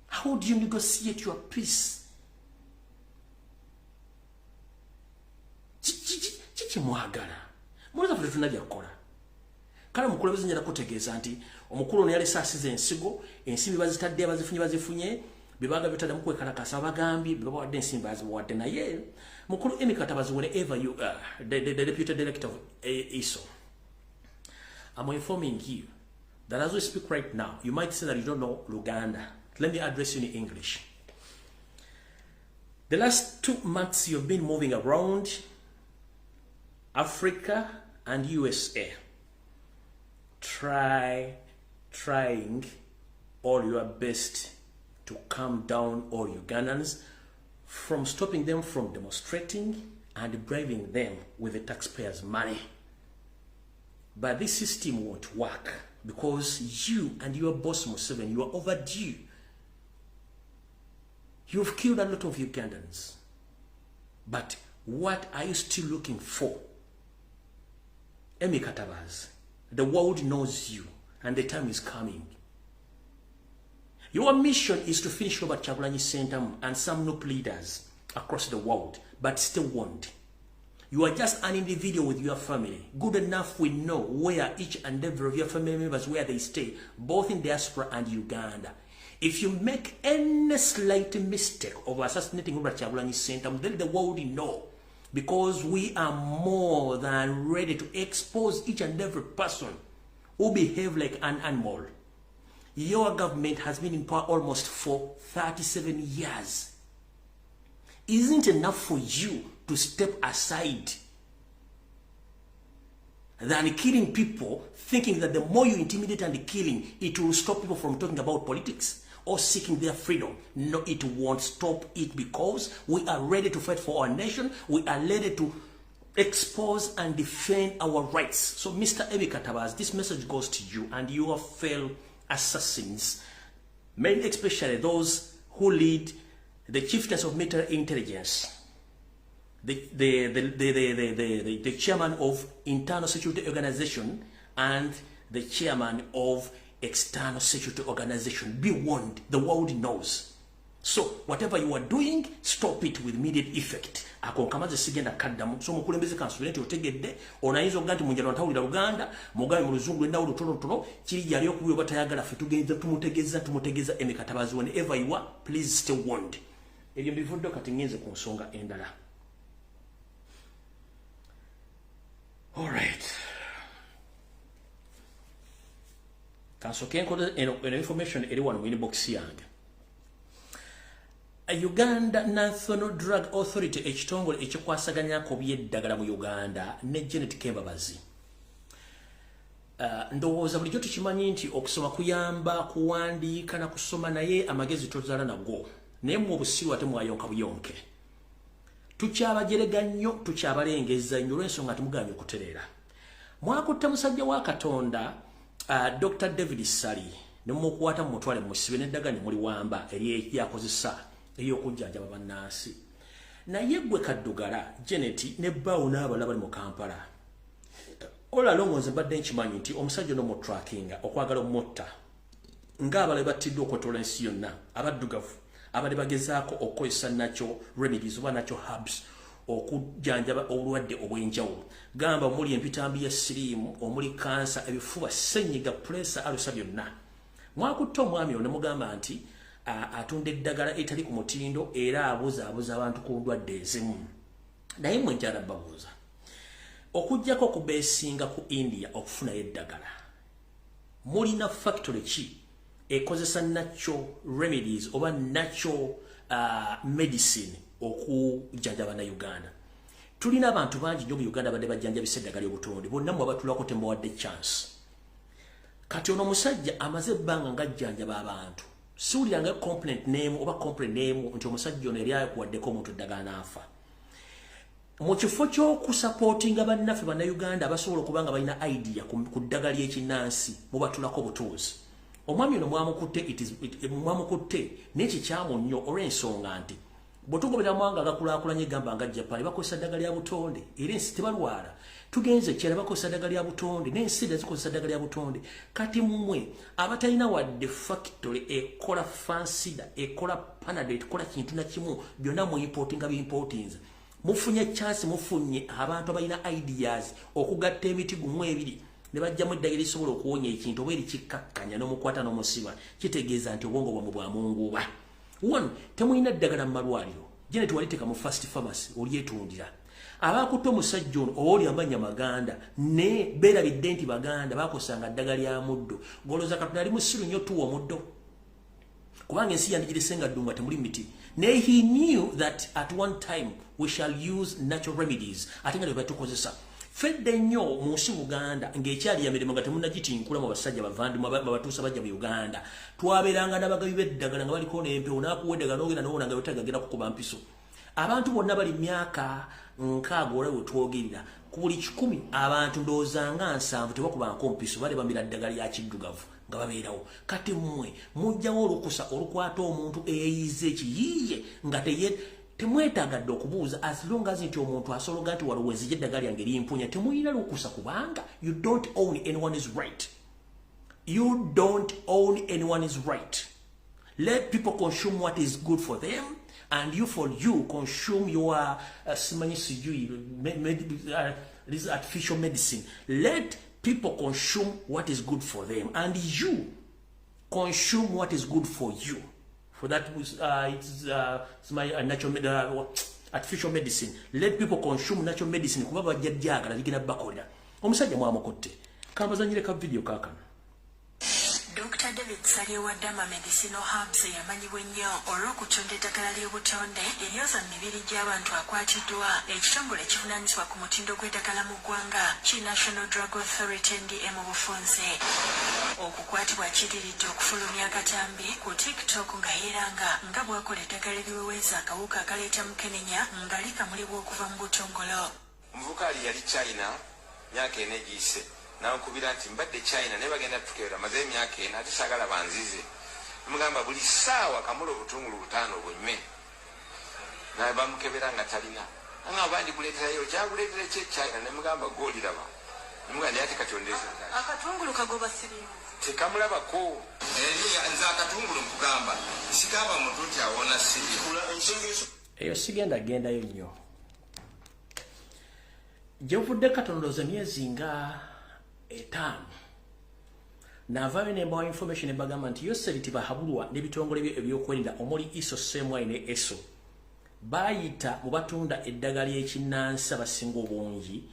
How do you negotiate your peace? Kiki mwagala? Mulowooza ffe tetulina byakukola? Kale omukulembeze, njala kutegeeza nti omukulu ono yalese asiza ensigo. Ensimbi bazitadde, abazifunye bazifunye, bebaga bitaddamu kwekalakasa, bagambye bebawadde ensimbi bazibawadde. Naye mukulu Emmy Katabazi, wherever you the deputy director of ISO, I'm informing you that as we speak right now, you might say that you don't know Luganda. Let me address you in English. The last 2 months you've been moving around Africa and USA, trying all your best to calm down all Ugandans, from stopping them from demonstrating and bribing them with the taxpayers' money. But this system won't work because you and your boss Museveni, you are overdue. You've killed a lot of Ugandans. But what are you still looking for? Emmy Katabaz, the world knows you and the time is coming. Your mission is to finish Robert Kyagulanyi Ssentamu and some NUP leaders across the world, but still won't. You are just an individual with your family. Good enough we know where each and every of your family members, where they stay, both in diaspora and Uganda. If you make any slight mistake of assassinating Robert Kyagulanyi Ssentamu, then the world know. Because we are more than ready to expose each and every person who behave like an animal. Your government has been in power almost for 37 years. Isn't enough for you to step aside than killing people, thinking that the more you intimidate and killing, it will stop people from talking about politics or seeking their freedom? No, it won't stop it, because we are ready to fight for our nation. We are ready to expose and defend our rights. So, Mr. Emmy Katabaz, this message goes to you and your fellow assassins, mainly especially those who lead the chieftains of military intelligence, the chairman of internal security organization and the chairman of external security organization. Be warned, the world knows. So whatever you are doing, stop it with immediate effect. Ako nkamaze, sigenda kaddamu. So mukulembeze, kansubire nti otegedde. Ono ayinza okuga nti munjalo ntawulira Luganda, mugambe mu Luzungu lwendawulo tonotono kiri gyali okubi oba tayagala. Ffe tugenza tumutegeeza, tumutegeeza. Emmy Katabazi, whenever you are, please stay warned. Ebyo mbivudde, kati ngenze ku nsonga endala. Alright, kansooke nkole eno information eri wano mu inbox yange. Uganda National Drug Authority, ekitongole ekikwasaganyako by'eddagala mu Uganda, ne Janet Kembabazi. Ndowooza bulijjo tukimanyi nti okusoma kuyamba kuwandiika na kusoma, naye amagezi tozaala nagwo. Naye mu obusiru ate mwayonka buyonke. Tukyabajerega nnyo, tukyabalengeza nnyo olw'ensonga timuganye okutereera. Mwakutte musajja wa Katonda Dr. David Sali ne mumukwata, mumutwale musibe, n'eddagala ne muliwamba eryakozesa eryokujjanjaba bannansi. Naye gwe Kaddugala Janet ne bbaawo n'abalala bali mu Kampala, olalongo, nze mbadde nkimanyi nti omusajja ono mutrackinga okwagala omutta ng'abalala battiddwa okwetoola ensi yonna, abaddugavu abali bagezaako okukozesa natural remedies oba natural herbs okujjanjaba obulwadde obw'enjawulo, gamba omuli empitambi ya siriimu, omuli kansa, ebifuba, ssenyiga, pressure, ulcer, byonna. Mwakutte omwami ono ne mugamba nti atunda eddagala etali ku mutindo era abuzaabuza abantu ku ndwadde ezimu. Naye mwe njala babuuza, Okuggyako okubeesinga ku India okufunayo eddagala, mulina factory ki ekozesa natural remedies oba natural medicine okujjanjaba Bannayuganda? Tulina abantu bangi nnyo mu Uganda badde bajjanjabisa eddagala ly'obutonde, bonna mwe abatulako temubawadde chance. Kati ono omusajja amaze ebbanga ng'ajjanjaba abantu, siwuliranga complaint neemu oba complaint neemu nti omusajja ono yali akuwaddeko omuntu eddagala n'afa. Mu kifo ky'okusupportinga bannaffe Bannayuganda abasobola okuba nga balina idea ku ddagala ly'ekinnansi, mubatulako butuuzi. Omwami ono mwamukutte, mwamukutte naye kikyamu nnyo, olw'ensonga nti bwe tugobera mawanga agakulaakulanye, gamba nga Japan, bakozesa ddagala lya butonde era ensi tebalwala. Tugenze kyala, bakozesa ddagala lya butonde, n'ensi endala zikozesa ddagala lya butonde. Kati mmwe abatalina wadde factory ekola Fansidar, ekola Panadol, ekola kintu nakimu, byonna mu importinga byimportings. Mufunye chance, mufunye abantu abalina ideas okugatta emiti gumu ebiri ne bajjamu eddagala erisobola okuwonya ekintu oba erikikkakkanya n'omukwata n'omusiba. Kitegeeza nti obwongo bwammwe bwamunguuba. One, temulina ddagala mu malwaliro, gene tewaliteeka mu first pharmacy olyetundira. Abakutte omusajja ono oba oli amanya Maganda, ne beerabidde nti Baganda bakosanga ddagala lya muddo. Golooza Katonda ali musiru nnyo tuwa omuddo, kubanga ensi yandigirese nga ddunga temuli miti. Naye he knew that at one time we shall use natural remedies, ate nga batukozesa fedde nnyo mu nsi Buganda ng'ekyali ya mirimu nga temunnagitinkula mu basajja bavandimwe babatuusa bajja mu Uganda. Twabeeranga n'abagabi b'eddagala nga baliko n'empewo, n'akuwa eddagala n'ogenda n'owona nga wetagagenda kukuba mpiso. Abantu bonna bali myaka 60 olwa we twogerera, ku buli 100 abantu ndowooza nga 70 tebakubanko mpiso, bali bamira ddagala lya kiddugavu nga babeerawo. Kati mmwe mujjawo olukusa olukwata omuntu eyeeyiza ekiyiiye nga teye temwetaagadde okubuuza, as long as nti omuntu asologa nti waliwo enzija eddagala lyange limpunya. Temulina lukusa kubanga you don't own anyone's right. You don't own anyone's right. Let people consume what is good for them, and you, for you, consume your simanyi sijui this artificial medicine. Let people consume what is good for them, and you consume what is good for you, for that it's my natural artificial medicine. Let people consume natural medicine, kuba bajja jagala ligenda bakolera. Omusajja mwamukutte, kambazanyire ka video kaakano. Dr David Salye wa Dama Medicinal Herbs, eyamanyibwa ennyo olw'okutunda eddagala ly'obutonde eryoza mu mibiri gy'abantu, akwatiddwa ekitongole ekivunaanyizibwa ku mutindo gw'eddagala mu ggwanga ki National Drug Authority, NDA mu bufunze. Okukwatibwa kidiridde okufulumya akatambi ku TikTok nga yeeranga nga bw'akola eddagala eriweweeza akawuka akaleeta mukenenya nga likamulibwa okuva mu butongolo. Omuvubuka ali yali China myaka 4 egiyise, nankubira nti mbadde China naye bagenda tukebera, maze emyaka 4 ate saagala banzize. Mugamba buli ssaawa kamula obutungulu butaano bunywe, naye bamukebera nga talina. Anga bandikuleeterayo kyakuleetera ki China? Nemugamba gwoliraba. Nemugamba naye ate kati ondeese Akatungulu kagoba siriimu. Tekamulabako nze akatungulu nkugamba sigamba muntu nti awona siriimu. Eyo sigenda gendayo nnyo. Gyevudde katono, ndowooza emyezi nga 5, naavaayo ne mbawa information ebagamba nti Yoseri Tibuhaburwa n'ebitongole bye ebyokwerinda omuli ISO, CMI ne ESO baayita mu batunda eddagala ly'ekinnansi abasinga obungi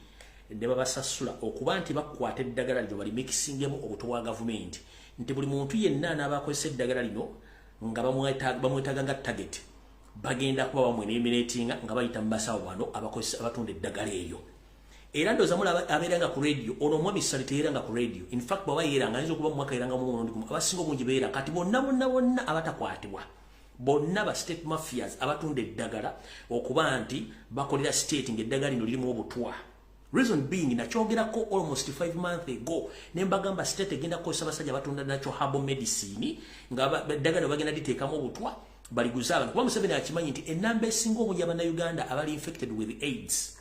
ne babasasula okuba nti bakwata eddagala lino balimikisingemu obuto bwa gavumenti, nti buli muntu yenna anaaba akozesa eddagala lino nga bamwetaaga nga target, bagenda kuba bamweliminatinga nga bayita mu basawo bano abakozesa abatunda eddagala eryo. Era ndowooza mulaba abeeranga ku radio ono omwami Sali teyeeranga ku radio. In fact, bw'aba yeeranga ayinza okuba mu mwaka yeranga mu mulundi gumu. Abasinga obungi beera. Kati bonna bonna bonna abatakwatibwa bonna ba state mafias abatunda eddagala okuba nti bakolera state ng'eddagala lino lirimu obutwa. Reason being, nakyogerako almost 5 months ago ne mbagamba state egenda kukozesa abasajja abatunda natural herbal medicine nga eddagala bagenda liteekamu obutwa baliguze abantu, kuba Museveni akimanyi nti enamba esinga obungi abannayuganda abali infected with AIDS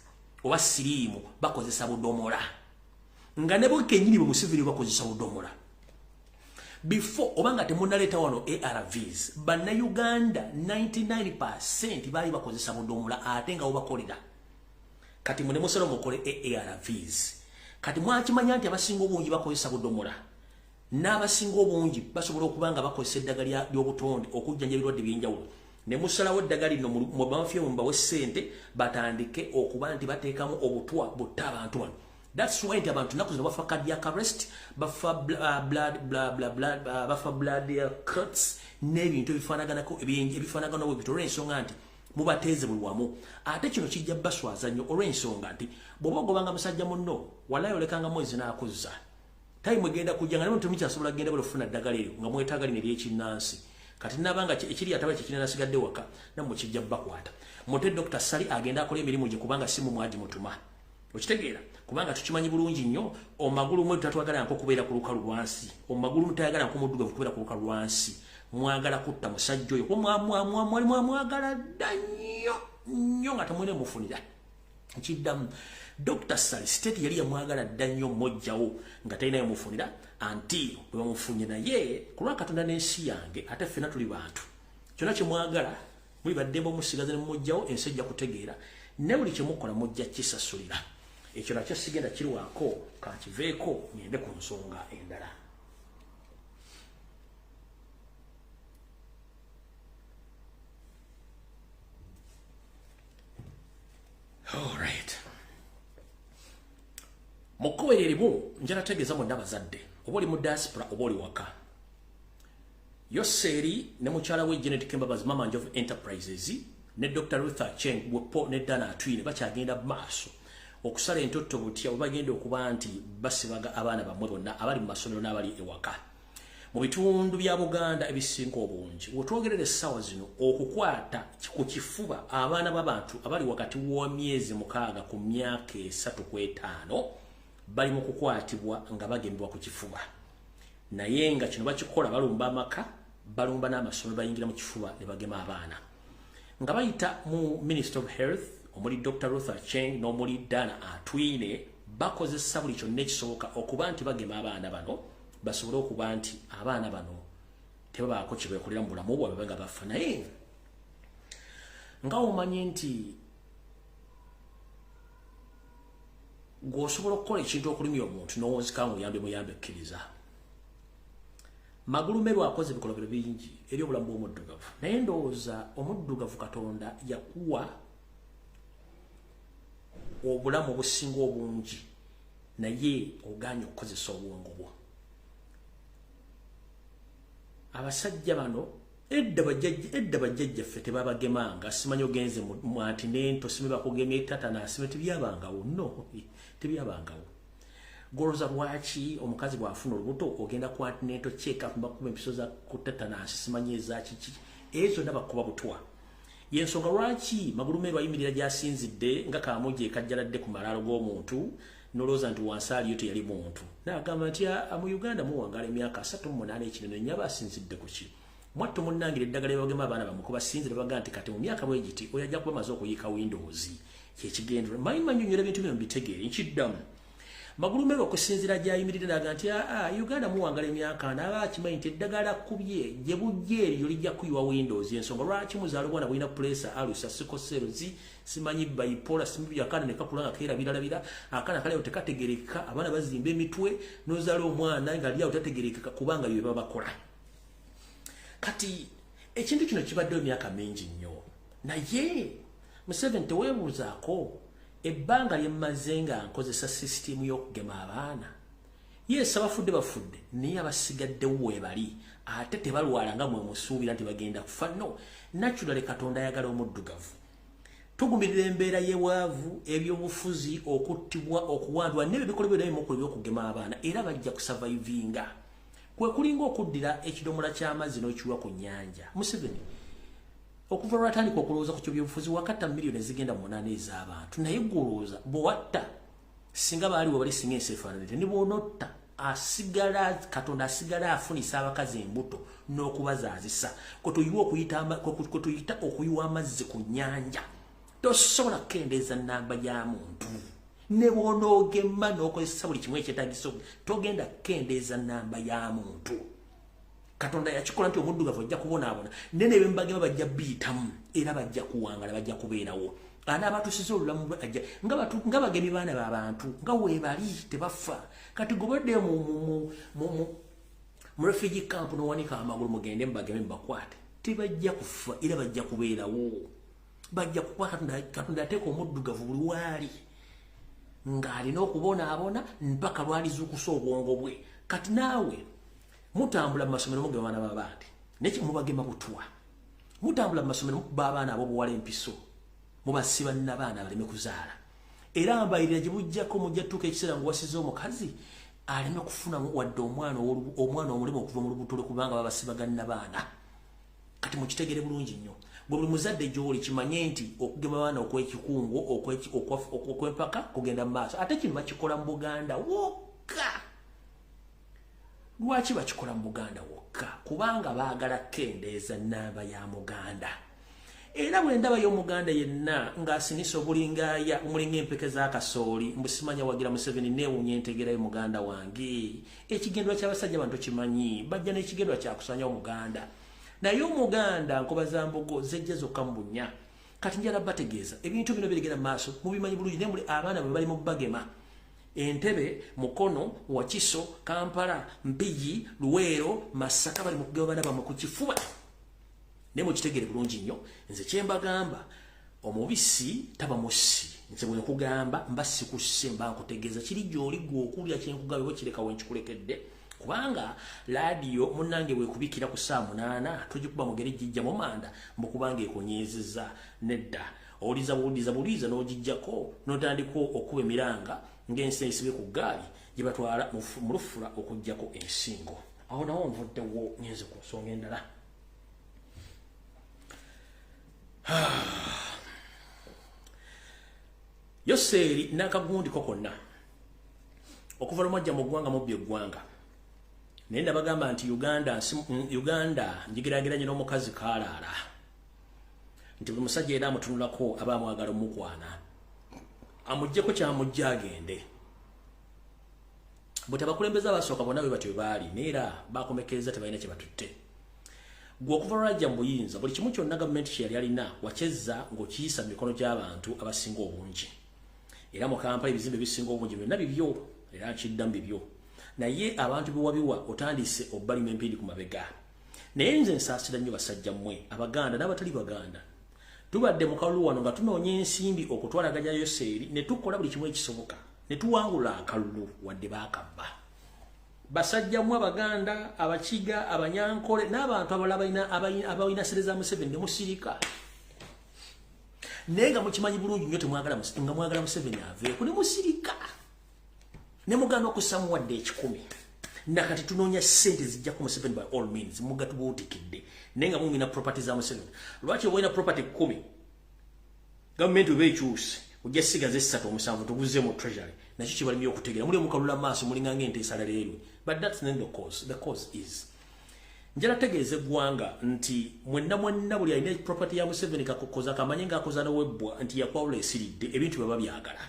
oba siriimu bakozesa budomola, nga ne bo kennyini bwe Museveni bakozesa budomola. Before oba nga temunaleeta wano ARVs, Bannayuganda 99% baali bakozesa budomola ate nga bubakolera. Kati mune musalo mukole ARVs. Kati mwakimanya nti abasinga obungi bakozesa budomola, n'abasinga obungi basobola okuba nga bakozesa eddagala ly'obutonde okujjanja ebirwadde ebyenjawulo. Ne musalawo eddagala lino mu bamafia mumbawe ssente batandike okuba nti bateekamu obutwa butta abantu bano. That's why nti abantu nnaku zino bafa cardiac arrest, bafa blood bla bla bla, bafa blood clots n'ebintu ebifaanaganako ebifaanagana bwe bityo, olw'ensonga nti mubateeze buli wamu. Ate kino kijja baswaza nnyo, olw'ensonga nti bw'oba ogobanga musajja munno, walayi olekanga mwezi n'akuzza. Time egenda kujja nga ne temukyasobola kugenda buli okufuna ddagala eryo nga mwetaaga lino ery'ekinnansi. Kati nabanga ekiri ataba kyekinene asigadde waka, nammwe kijja bakwata. Mute Dr. Sali agenda akola emirimu gye, kubanga si mumwaji mutuma. Okitegeera? Kubanga tukimanyi bulungi nnyo, omagulu mwe tatwagala nko kubeera ku lukalu lwansi. Omagulu mutayagala nko muddugavu kubeera ku lukalu lwansi. Mwagala kutta musajja oyo. Mwali mwagala dda nnyo nnyo nga temwine mufunira. Nkiddamu, Dr. Sali state yali yamwagala dda nnyo mmojjawo nga talinayo mufunira until bwe bamufunye. Naye ku lwa Katonda n'ensi yange, ate ffenna tuli bantu, kyonna kye mwagala muli baddembe omusigaza ne mumugjawo, ensi ejja kutegeera, ne buli kye mukola mujja kisasulira. Ekyo nakyo sigenda kirwako, kankiveeko ngende ku nsonga endala. Alright. Mu kkubo eryo erimu njala tegeeza mwenna abazadde, oba oli mu diaspora oba oli waka. Yoseeri ne mukyala we Janet Kembabazi, Mama Njovu Enterprises, ne Dr. Ruth Cheng Wepo ne Dana Atwine bakyagenda maaso okusala entotto butya bwe bagenda okuba nti basibaga abaana bammwe bonna abali mu masomero n'abali ewaka mu bitundu bya Buganda ebisinga obungi. Wetwogerera essaawa zino, okukwata ku kifuba abaana b'abantu abali wakati w'emyezi 6 ku myaka 3 ku 5 bali mu kukwatibwa nga bagemebwa ku kifuba, naye nga kino bakikola balumba amaka, balumba n'amasomero, bayingira mu kifuba ne bagema abaana nga bayita mu Minister of Health omuli Dr. Ruth Acheng n'omuli Dana Atwine. Bakozesa buli kyonna ekisoboka okuba nti bagema abaana bano, basobole okuba nti abaana bano tebabaako kye beekolera mu bulamu bwabwe nga bafa. Naye nga omanyi nti gw'osobola okukola ekintu okulumya omuntu n'owozika nga oyambe muyambe, ekkiriza Magulume lwakoze ebikolobero bingi eri obulamu bw'omuddugavu. Naye ndowooza omuddugavu Katonda yakuwa obulamu obusinga obungi, naye oganye okukozesa obwongo bwo. Abasajja bano edda bajjajjaffe tebabagemanga. Simanyi ogenze mu antenatal, simanyi bakugemye tetanus, simanyi, tebyabangawo. No, tebyabangawo. Goloza lwaki omukazi bw'afuna olubuto ogenda ku antenatal check up, bakuba empiso za ku tetanus, simanyi ezakiki, ezo zonna bakuba butwa. Yensonga lwaki Magulumeeru ayimirira gy'asinzidde nga kaamujje ekajjaladde ku malaalo g'omuntu, nolowooza nti wansi aliyo teyali muntu, n'agamba nti mu Uganda muwangaala emyaka 38. Ekinene nyaba asinzidde ku ki? Mwattu munnangira eddagala ebagema abaana bammwe kubasinzira, baga nti kati mu myaka bwe giti oyo ajja kuba amaze okuyiika windows. Kyekigendera manyi manyonyola ebintu bino mbitegeere. Nkiddamu, Magulumeeru okusinziira gy'ayimiridde naga nti aa Uganda muwangala emyaka, naaba akimanyi nti eddagala kkubye gye bujja eryo lijja kuyiwa windows. Ensonga lwaki muzaala obwana bulina pressure, ulcer, sickle cells, simanyi bipolar, simanyi, akaana ne kakula nga keerabiralabira, akaana kalewo tekategerekeka, abaana bazimba emitwe, n'ozaala omwana nga ali awo tategerekeka, kubanga bye baba bakola. Kati ekintu kino kibaddewo emyaka mingi nnyo, naye Museveni teweebuuzaako ebbanga lye mmaze nga nkozesa sisitimu y'okugema abaana. Yes, abafudde bafudde, naye abasigaddewo weebali, ate tebalwala nga mwe musuubira nti bagenda kufa. No, naturally Katonda ayagala omuddugavu. Tugumirira embeera y'ebwavu, ebyobufuzi, okuttibwa, okuwandwa n'ebyo bikolwa byonna bimukola ebyokugema abaana, era bajja kusurvivinga. Kwe kulinga okuddira ekidomola ky'amazzi n'okiwa ku nnyanja. Museveni okuva lwatandika okulowooza ku kyobyobufuzi, wakatta miliyoni ezigenda 8 ez'abantu, naye gwolowooza bwewatta singa baali we bali, singa ensi efaananite? Ne bw'onotta asigala, Katonda asigala afunisa abakazi embuto n'okubazaazisa. Kwe tuyita okuyiwa amazzi ku nnyanja. Tosobola kukendeeza namba ya muntu ne bw'onoogema n'okozesa buli kimu ekyetagisa, togenda kukendeeza namba ya muntu. Katonda yakikola nti omuddugavu ajja kubonaabona, naye ne bembagema bajja biyitamu, era bajja kuwangala, bajja kubeerawo. Anaabatusiza olulamu lwe ajja nga bagemye baana b'abantu nga weebali tebafa. Kati gobadde mu refugee camp n'owanika amagulu, mugende mubageme mubakwate. Tebajja kufa era bajja kubeerawo. Bajja kuba Katonda ateeka omuddugavu buli waali ng'alina okubonaabona mpaka lwalizuukusa obwongo bwe. Kati naawe mutambula mu masomero mugema abaana b'abandi, naye mubagema butwa. Mutambula mu masomero mukuba abaana ab'obuwala empiso, mubasiba n'abaana baleme kuzaala. Era mbayirira gye bujjako mujja tuuka ekiseera ng'owasiza omukazi aleme kufunamu wadde omwana omulema okuva mu lubuto lwe kubanga babasibaganna baana. Kati mukitegere bulungi nnyo. Bwe buli muzadde gy'oli kimanye nti okugema abaana okw'ekikungo okw'empaka kugenda mu maaso. Ate kino bakikola mu Buganda wokka. Lwaki bakikola mu Buganda wokka? Kubanga baagala kukendeeza nnamba ya Muganda. Era bwe ndabayo Omuganda yenna ng'asinisa obulingaaya omulinga empeke z'akasooli mbu simanya wagira Museveni, neewuunya entegeerayo muganda wange. Ekigendwa ky'abasajja bano tokimanyi, bajja n'ekigendwa kyakusanya Omuganda. Naye Omuganda nkoba za mbogo zejja zokka mu bunnya. Kati njala bategeeza ebintu bino birigenda mu maaso mubimanyi bulungi, naye muli abaana bwe bali mu bagema Entebbe, Mukono, Wakiso, Kampala, Mpigi, Luweero, Masaka bali mu kugema abaana bammwe ku kifuba. Naye mukitegere bulungi nnyo, nze kye mbagamba omubisi taba mussi. Nze bwe nkugamba mba sikusse, mba nkutegeeza kiri gy'oli ggwe okulya kye nkugambye oba kireka we nkikulekedde. Kubanga laadiyo munnange bwekubikira ku ssaawa 8 togikuba mugere gijja mu manda mbu kubanga ekunyiizizza. Nedda, owuliza buwuliza buliza n'ogijjako n'otandika okuba emiranga ng'ensi esibye ku ggaali gye batwala mu lufula okuggyako ensingo. Awo nawo nvuddewo ngenze ku nsonga endala. Yoseeri n'akagundiko konna okuva lwamwajja mu ggwanga mubbi eggwanga. Naye nabagamba nti Uganda ngigeraageranye n'omukazi kaalaala, nti buli musajja era amutunulako aba amwagala omukwana amuggyeko kyamujja agende. Bwe tabakulembeze abasooka bonna bwe batyo bwe baali, naye era bakomekereza tebalina kye batutte. Gwe okuva lwajja mu buyinza buli kimu kyonna gavumenti kye yali alina wakyezza ng'okiyisa mu mikono gy'abantu abasinga obungi. Era mu Kampala ebizimbe ebisinga obungi byonna bibyo, era nkiddamu bibyo. Naye abantu be wabiwa otandise obbalima empindi ku mabega. Naye nze nsaasira nnyo basajja mmwe Abaganda n'abatali Baganda. Tubadde mu kalulu wano nga tunoonya ensimbi okutwalaganya Yoseeri ne tukola buli kimu ekisoboka ne tuwangula akalulu wadde baakabba. Basajja mmwe Abaganda, Abakiga, Abanyankole n'abantu abalala abalina ssente za Museveni ne musirika. Naye nga mukimanyi bulungi nnyo temwagala nga mwagala Museveni aveeko ne musirika. Ne mugaana okussamu wadde 1,000. Nakati tunoonya ssente zijjako Museveni by all means, mugatubuutikidde. Naye nga mumina property za Museveni. Lwaki oba olina property 10 gavumenti oba ekyuse ojja sigaza 3 7 tuguze mu treasury. Nakyo kibalimye okutegeera. Muli omukalula maaso mulinga ng'ente esala leerwe. But that's not the cause. The cause is njala tegeeza eggwanga nti mwenna mwenna buli alina property ya Museveni kakokoza kamanye ng'akoza n'owebbwa nti yakwawula esiridde ebintu bye babyagala.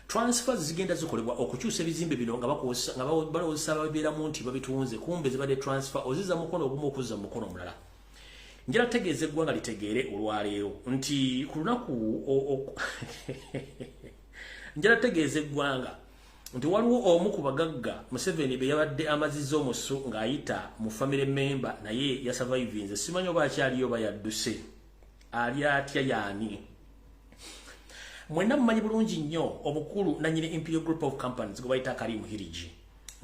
Transfers zigenda zikolebwa okukyusa ebizimbe bino nga balowooza babeeramu nti babitunze, kumbe zibadde transfer ozizza mukono ogumu okuzza mu mukono omulala. Njala tegeeza eggwanga litegeere olwaleero nti ku lunaku njala tegeeza eggwanga nti waliwo omu ku bagagga Museveni be yabadde amazizza omusu ng'ayita mu family member naye yasurvivinze. Simanyi oba akyaliyo oba yadduse. Ali atya yaani? Mwenna mumanyi bulungi nnyo omukulu nannyini Imperial Group of Companies gwe bayita Karim Hiriji.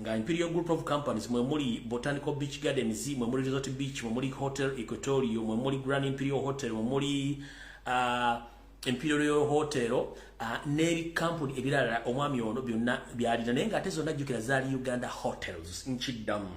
Nga Imperial Group of Companies mwe muli Botanical Beach Gardens, mwe muli Resort Beach, mwe muli Hotel Equatorio, mwe muli Grand Imperial Hotel, mwe muli Imperial Hotel n'ebikampuni ebirala omwami ono byonna byalina, naye ng'ate zonna jjukira zaali Uganda Hotels. Nkiddamu,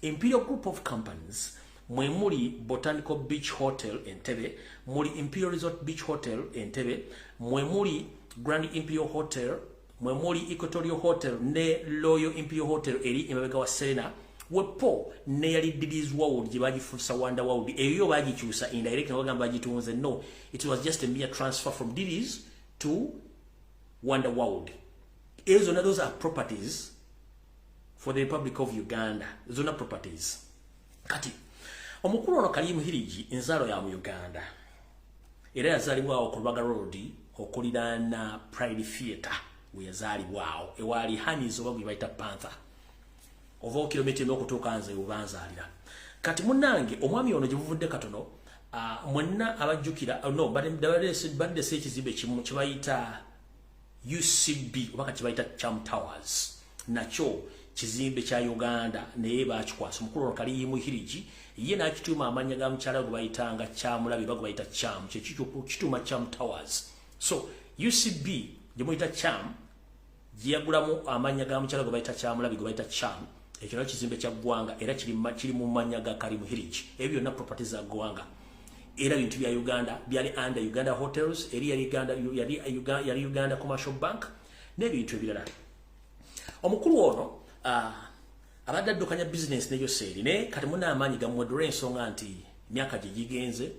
Imperial Group of Companies mwe muli Botanical Beach Hotel Entebbe, muli Imperial Resort Beach Hotel Entebbe, mwe muli Grand Imperial Hotel, mwe muli Equatorial Hotel ne Royal Imperial Hotel eri emabega wa Serena wepo ne yali Diddy's World gye bagifuusa Wonder World. Eyo bagikyusa indirect nga bagamba bagitunze. No, it was just a mere transfer from Diddy's to Wonder World. Ezo zonna those are properties for the Republic of Uganda. Zonna properties. Kati omukulu ono Karim Hiriji nzaalo ya mu Uganda, era yazaalibwawo ku Lubaga Road okuliraana Pride Theatre we yazaalibwawo ewaali Hanis oba gwe bayita Panther, ova kilomita emu okutuuka nze webanzaalira. Kati munnange omwami ono gye buvudde katono, mwenna abajjukira no baddese ekizimbe kimu kye bayita UCB oba kati bayita Cham Towers, nakyo kizimbe kya Uganda naye bakikwasa omukulu ono Kalimu Hiriji, ye n'akituuma amannya ga mukyala gwe bayitanga Kyamulabi oba gwe bayita Cham, kyekituuma Cham Towers. So UCB gye muyita Cham gye yagulamu amannya ga mukyala gwe bayita Kyamulabi gwe bayita Cham, ekyo nakyo kizimbe kya ggwanga era kiri mu mannya ga Kalimu Hiriji. Ebyo byonna property za ggwanga era bintu bya Uganda, byali under Uganda Hotels, eri yali Uganda Commercial Bank n'ebintu ebirala. Omukulu ono abadde addukanya business ne Yoseri, naye kati muna amaanyi gamuweddwa ensonga nti emyaka gye gigenze.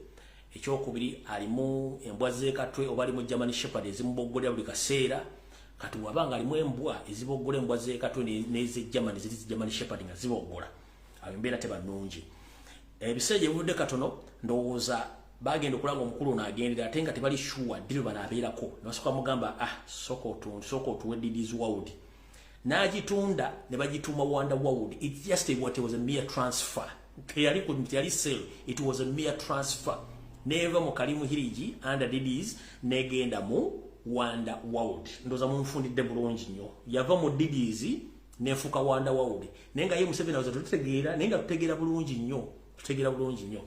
Ekyokubiri alimu embwa z'ekatwe oba alimu German Shepherd ezimuboggolera buli kaseera. Kati wabanga alimu embwa eziboggola, embwa z'ekatwe n'eze German ziri German Shepherd nga ziboggola, abo embeera teba nnungi. Ebiseera gye bivudde katono ndowooza bagenda okulaba omukulu ono agendera ate nga tebali sure ddi lwe banaabeerako, ne basooka bamugamba sooka otuwe Didi's World, n'agitunda ne bagituuma Wonder World. It just what it was a mere transfer, teyali sale, it was a mere transfer. Neva mu Kalimu Hiriji under Didi's negenda mu Wonder World. Ndowooza munfundidde bulungi nnyo, yava mu Didi's nefuuka Wonder World, naye nga ye Museveni awoza tutegeera, naye nga tutegeera bulungi nnyo, tutegeera bulungi nnyo.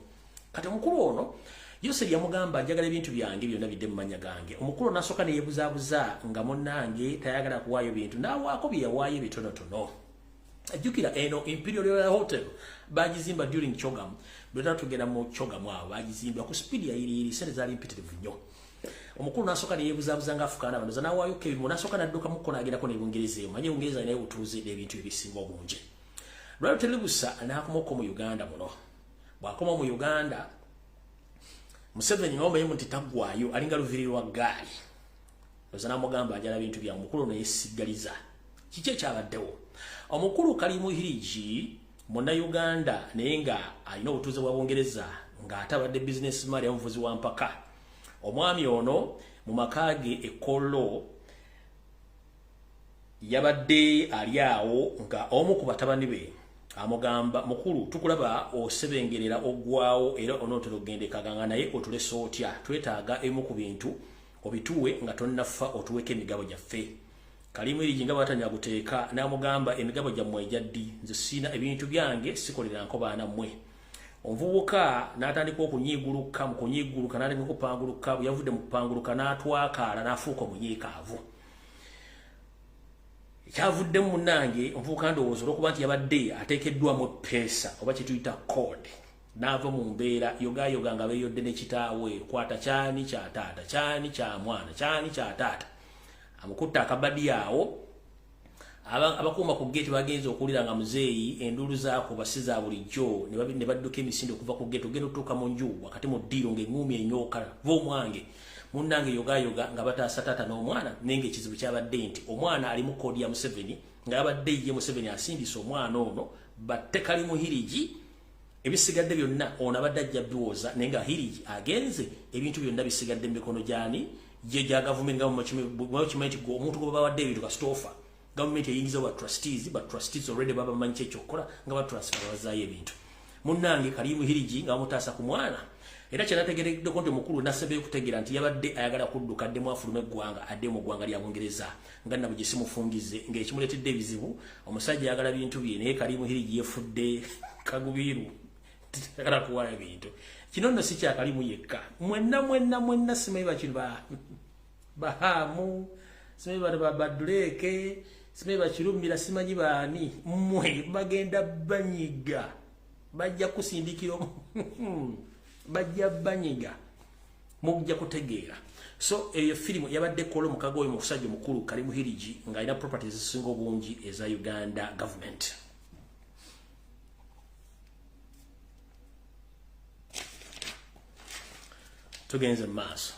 Kati omukulu ono Yoseri yamugamba njagala ebintu byange byonna bidde mu mannya gange. Omukulu n'asooka ne yeebuzaabuza nga munnange tayagala kuwaayo bintu, n'awaako bye yawaayo ebitonotono. Ajjukira eno Imperial Royal Hotel bagizimba during Chogam, bwe tugenda mu Chogam awo bagizimba ku speed ya yiriyiri, sente zaali mpitirivu nnyo. Omukulu n'asooka ne yeebuzaabuza nga afukaana abandoza n'awaayo kebimu, n'asooka n'adduka mukko n'agendako ne Bungereza eyo, manye Bungereza naye butuuze n'ebintu ebisinga obungi. Lwali teribusa n'akomako mu Uganda muno. Bw'akoma mu Uganda Museveni ng'omanyi nti taggwaayo, alinga luviiri lwa ggaali. Ndowooza n'amugamba ajala bintu byange, omukulu ono yeesiggaliza. Kiki ekyabaddewo? Omukulu Kalimu Hiriji munnayuganda naye nga alina obutuuze bwa Bungereza ng'ate abadde businessman era omuvuzi wa mpaka. Omwami ono mu maka ge e Kololo yabadde ali awo nga omu ku batabani be amugamba, mukulu tukulaba osebengerera oggwawo era onootera okugenda e Kaganga, naye otulese otya? Twetaaga ebimu ku bintu obituwe nga tonnafa, otuweko emigabo gyaffe. Kalimu Hiriji nga bw'atanya guteeka n'amugamba emigabo gyammwe egya ddi? Nze siina ebintu byange, sikolera nkobaana mmwe. Omuvubuka n'atandika okunyiiguluka, mu kunyiiguluka n'atandika okupanguluka, bwe yavudde mu kupanguluka n'atwakaala n'afuuka omunyiikaavu. Ekyavuddemu munnange omuvubuka ndowooza olw'okuba nti yabadde ateekeddwamu eppeesa oba kye tuyita code, n'ava mu mbeera yogaayoga nga beeyodde ne kitaawe, kwata kyani kya taata, kyani kya mwana, kyani kya taata. Amukutte akabadi awo, abakuuma ku gate bagenze okuwulira nga muzeeyi enduulu zaakuba si za bulijjo, ne badduka emisinde okuva ku gate ogenda otuuka mu nju wakati mu ddiiro ng'eŋŋuumi enyooka va omwange. Munnange yogaayoga nga bataasa taata n'omwana, naye ng'ekizibu kyabadde nti omwana ali mu koodi ya Museveni, nga yabadde ye Museveni asindise omwana ono batte Kalimu Hiriji, ebisigadde byonna ono abadde ajja biwoza, naye nga Hiriji agenze ebintu byonna bisigadde mu mikono gy'ani gye gya gavumenti, nga mukimanyi nti omuntu gwe babawadde ebintu kasitoofa gavumenti eyingiza ba trustees, ba trustees already baba bamanyi ki ekyokukola nga ba transfer bazaayo ebintu. Munnange Kalimu Hiriji nga bamutaasa ku mwana, era kyanategereddeko nti omukulu n'asembayo okutegeera nti yabadde ayagala kudduka addemu afulume eggwanga, adde mu ggwanga lya Bungereza nga nabwe simufungize ng'ekimuleetedde ebizibu. Omusajja ayagala bintu bye, naye Kalimu Hiriji yefudde kagubiiru, tayagala kuwaayo bintu. Kino nno si kya Kalimu yekka, mwenna mwenna mwenna simanyi bakino Bahaamu, simanyi bano Baduleeke, simanyi Bakirumira, simanyi baani, mmwe bagenda banyiga, bajja kusindikira, bajja banyiga, mujja kutegeera. So eyo firimu yabadde kola omukago oyo omusajja omukulu Kalimu Hiriji ng'alina properties ezisinga obungi eza Uganda government. Tugenze mu maaso.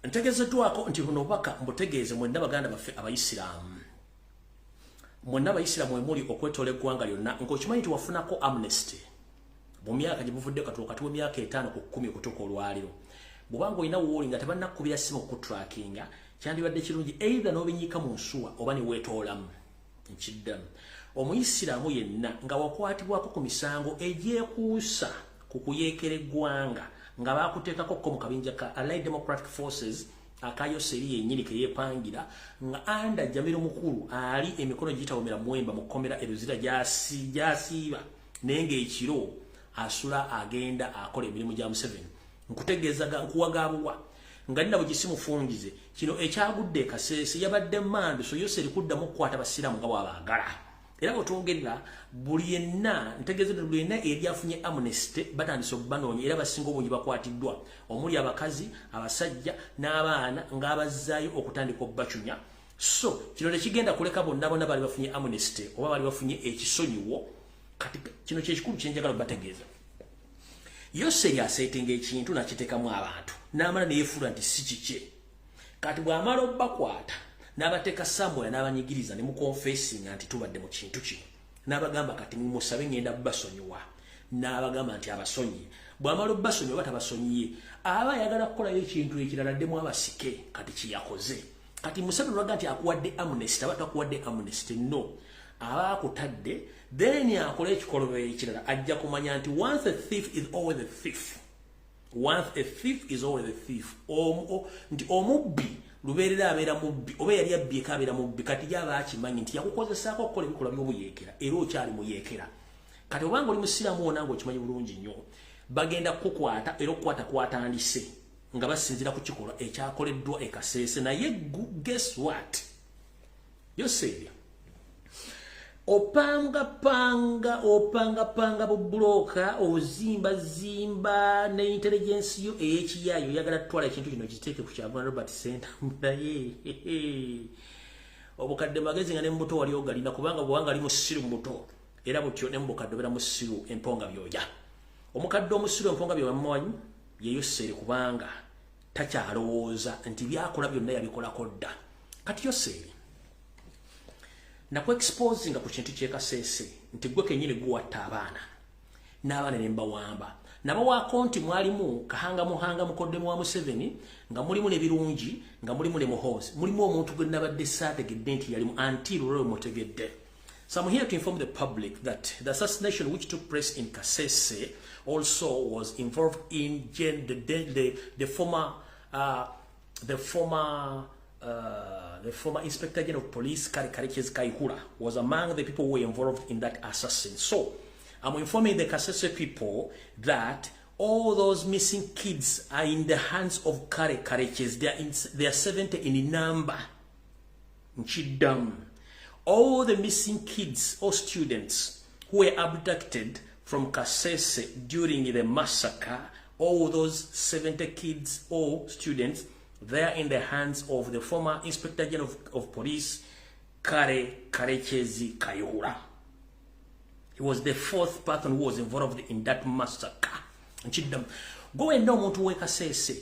Ntegeezeddwako nti buno obubaka mbutegeeze mwenna baganda baffe abayisiraamu, mwenna abayisiraamu we muli okwetoola eggwanga lyonna, ng'okimanyi nti wafunako amnesty mu myaka gye buvudde wakati w'emyaka 5 ku 10 okutuuka olwaliro. Bw'obanga olina wooli nga tebannakukubira ssimu okutrackinga, kyandibadde kirungi either n'obinyiika mu nsuwa oba ne weetoolamu. Nkiddamu, omuyisiraamu yenna nga wakwatibwako ku misango egyekuusa ku kuyeekera eggwanga, nga bakuteekako ko mu kabinja ka Allied Democratic Forces akayoseri yennyini ke yeepangira, nga anda Jamiro mukulu ali emikono giyitawomera mwemba mu kkomera eruzira gyasiiba, naye ng'ekiro asula agenda akola emirimu gya Museveni. Nkutegeeza, nkuwagabuwa nga nina bwe kino ekyagudde Kasese yabadde mandu. So Yoseri kuddamu okukwata basiraamu nga bw'abaagala. Era bwetwogerera, buli yenna, ntegeeza buli yenna eri afunye amnesty, batandise okubanoonya, era basinga obungi bakwatiddwa, omuli abakazi, abasajja n'abaana, ng'abazzaayo okutandika obbacunya. So kino tekigenda kuleka bonna bonna bali bafunye amnesty oba bali bafunye ekisonyiwo. Kati kino kyekikulu kyenjagala obategeeza. Yoseri aseetinga ekintu nakiteekamu abantu, n'amala neyefuula nti si kikye. Kati bw'amala obbakwata n'abateeka somewhere n'abanyigiriza ne muconfessinga nti tubadde mu kintu kino, n'abagamba kati mumusabe ngenda basonyiwa, n'abagamba nti abasonyiye. Bw'amala obbasonyiwa oba tabasonyiye, aba ayagala kukolayo ekintu ekirala ddemu abasike. Kati kiyakoze kati Museveni lwaga nti akuwadde amnesty aba takuwadde amnesty, no, aba akutadde, then akola ekikolobero ekirala. Ajja kumanya nti once a thief is always a thief, once a thief is always a thief, nti omubbi lubeerera abeera mubbi, oba yali abbyeko abeera mubbi. Kati yaba akimanyi nti yakukozesaako okukola ebikolwa by'obuyeekera, era okyali muyeekera. Kati obanga oli musiraamu wona nga okimanyi bulungi nnyo, bagenda kukukwata, era okukwata kwatandise nga basinziira ku kikolwa ekyakoleddwa e Kaseese. Naye guess what, Yoseeri opangapanga, opangapanga bubulooka, ozimbazimba ne intelligence yo ey'ekiyaayo, oyagala tutwala ekintu kino kiteeke ku Kyagulanyi Robert Ssentamu. Naye obukadde magezi nga ne mubuto wali ogalina, kubanga bwewanga ali musiru mu buto, era butyo ne mubukadde obeera musiru emponga byoya. Omukadde omusiru emponga byoya mumanyi ye Yoseeri, kubanga takyalowooza nti byakola byonna yabikolako dda. Kati Yoseeri, nakuexposinga ku kintu kyekaseese nti gwe kenyini guwatta abaana n'abaana ne mbawamba, nabawaako nti mwalimu Kahanga Muhanga mukoddemu wa Museveni, nga mulimu ne Birungi, nga mulimu ne Muhoozi, mulimu omuntu gwe nabadde saategedde nti yalimu until olwo mutegedde. So I'm here to inform the public that the assassination which took place in Kasese also was involved in Gen, the former the former Inspector General of Police, Kale Karekezi Kayihura, was among the people who were involved in that assassin. So I'm informing the Kasese people that all those missing kids are in the hands of Kale Karekezi. They are 70 in number. Nchidam. All the missing kids or students who were abducted from Kasese during the massacre, all those 70 kids or students, they are in the hands of the former Inspector General of Police, Kale Karekezi Kayihura. He was the fourth person who was involved in that massacre. Nchidam. Go and know omuntu w'e Kasese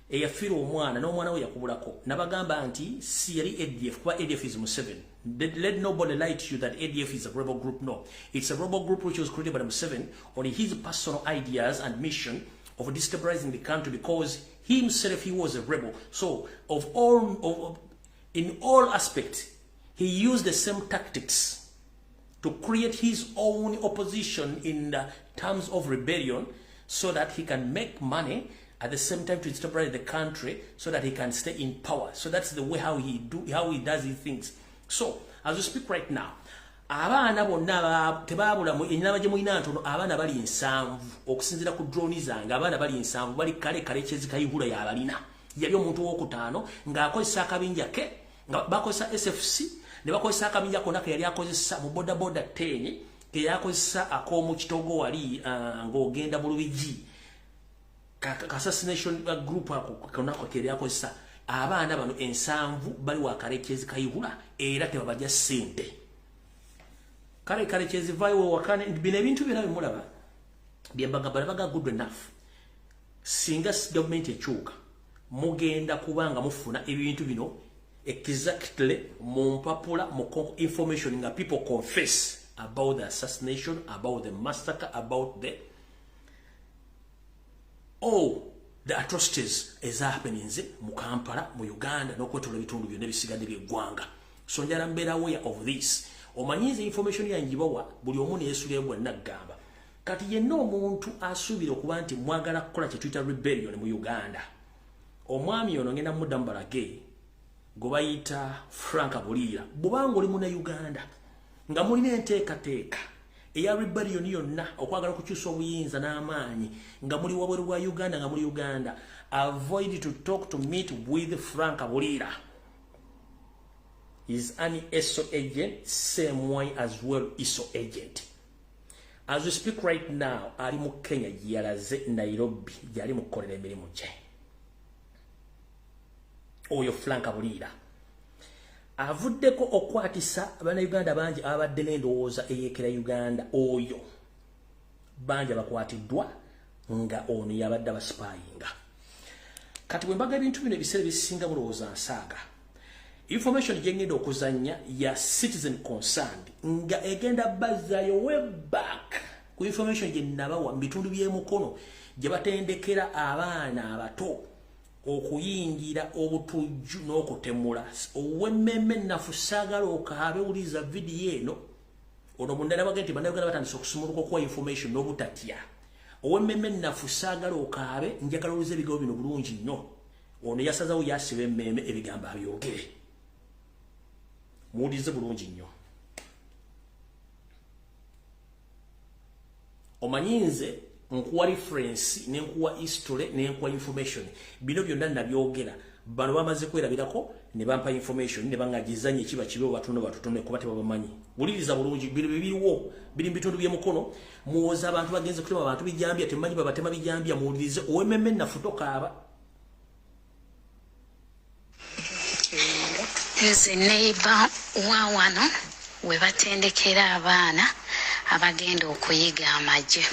eyafiirwa omwana n'omwana we yakubulako, nabagamba nti si yali ADF, kuba ADF is Museveni. Let nobody lie to you that ADF is a rebel group. No, it's a rebel group which was created by Museveni on his personal ideas and mission of destabilizing the country, because he himself, he was a rebel. So of all of, in all aspects, he used the same tactics to create his own opposition in the terms of rebellion so that he can make money, at the same time to destabilize the country so that he can stay in power. So that's the way how he does his things. So as we speak right now, abaana bonna tebabulamu, enyama gye mulina ntono, abaana bali 70 okusinziira ku drone zange. Abaana bali 70, bali Kale Karekezi Kayihura yabalina. Yali omuntu owokutaano ng'akozesa akabinja ke, nga bakozesa SFC ne bakozesa akabinja konna ke yali akozesa mu bodaboda 10 ke yakozesa ak'omu kitogo wali ng'ogenda mu Lubigi, assassination group ako konna ke yali akozesa. Abaana bano 70 bali wa Karekezi Kayihura, era tebabajja ssente. Kale Karekezi, vaayo wewakane. Bino ebintu byonna bimulaba byembagamba nabaga good enough. Singa gavumenti ekyuka, mugenda kubanga mufuna ebintu bino exactly mu mpapula, mu information nga people confess about the assassination, about the massacre, about the all the atrocities ezahappeninze mu Kampala, mu Uganda n'okwetola ebitundu byonna ebisigadde byeggwanga. So njala mbeera aware of this. Omanyize information yangibawa buli omu neyesulira bwe naggamba. Kati yenna omuntu asuubira okuba nti mwagala kukola kye tuyita rebellion mu Uganda, omwami ono ngenda mudda mubalage gwe bayita Frank Buliira. Bw'obanga oli muna Uganda nga mulina enteekateeka eya rebellion yonna okwagala okukyusa obuyinza n'amaanyi nga muli wabweru bwa Uganda, nga muli Uganda, avoid to talk to meet with Frank Buliira. Is an ESO agent, same way as well ISO agent. As we speak right now, ali mu Kenya, yalaze Nairobi, yali mu kukolera emirimu gye. Oyo Frank Buliira avuddeko okwatisa Bannayuganda bangi ababadde n'endowooza eyeekera Uganda. Oyo bangi abakwatiddwa nga ono yabadde abaspyinga. Kati bwe mbaga ebintu bino, ebiseera ebisinga mulowooza nsaaga. Information gye ngenda okuzannya ya Citizen Concerned nga egenda bazzayo way back ku information gye nabawa mu bitundu by'emukono gye batendekera abaana abato okuyingira obutujju n'okutemula. Ow'emmeme ennafu, saagala okaabe, wuliriza vidiyo eno. Ono mundala bagenda nti Bannayuganda batandise okusumuluka okuwa information n'obutatya. Ow'emmeme ennafu, saagala okaabe, njagala owuliza ebigambo bino bulungi nnyo. Ono yasazawo yasiba emmeeme, ebigambo abyogere. Muwulirize bulungi nnyo. Omanyi nze nkuwa reference, nenkuwa history, nenkuwa information. Bino byonna nabyogera, bano bamaze kwerabirako ne bampa information ne bangagizanye kiba kibe batuno batutone kuba tebabamanyi. Wuliriza bulungi, bino bibiriwo biri mu bitundu by'emukono. Muwoza abantu bagenze kutema abantu bijambya, temanyi babatema bijambya. Muwulirize, ow'emmeme ennafu, tokaaba. Nze neighbor wa wano we batendekera abaana abagenda okuyiga amagye.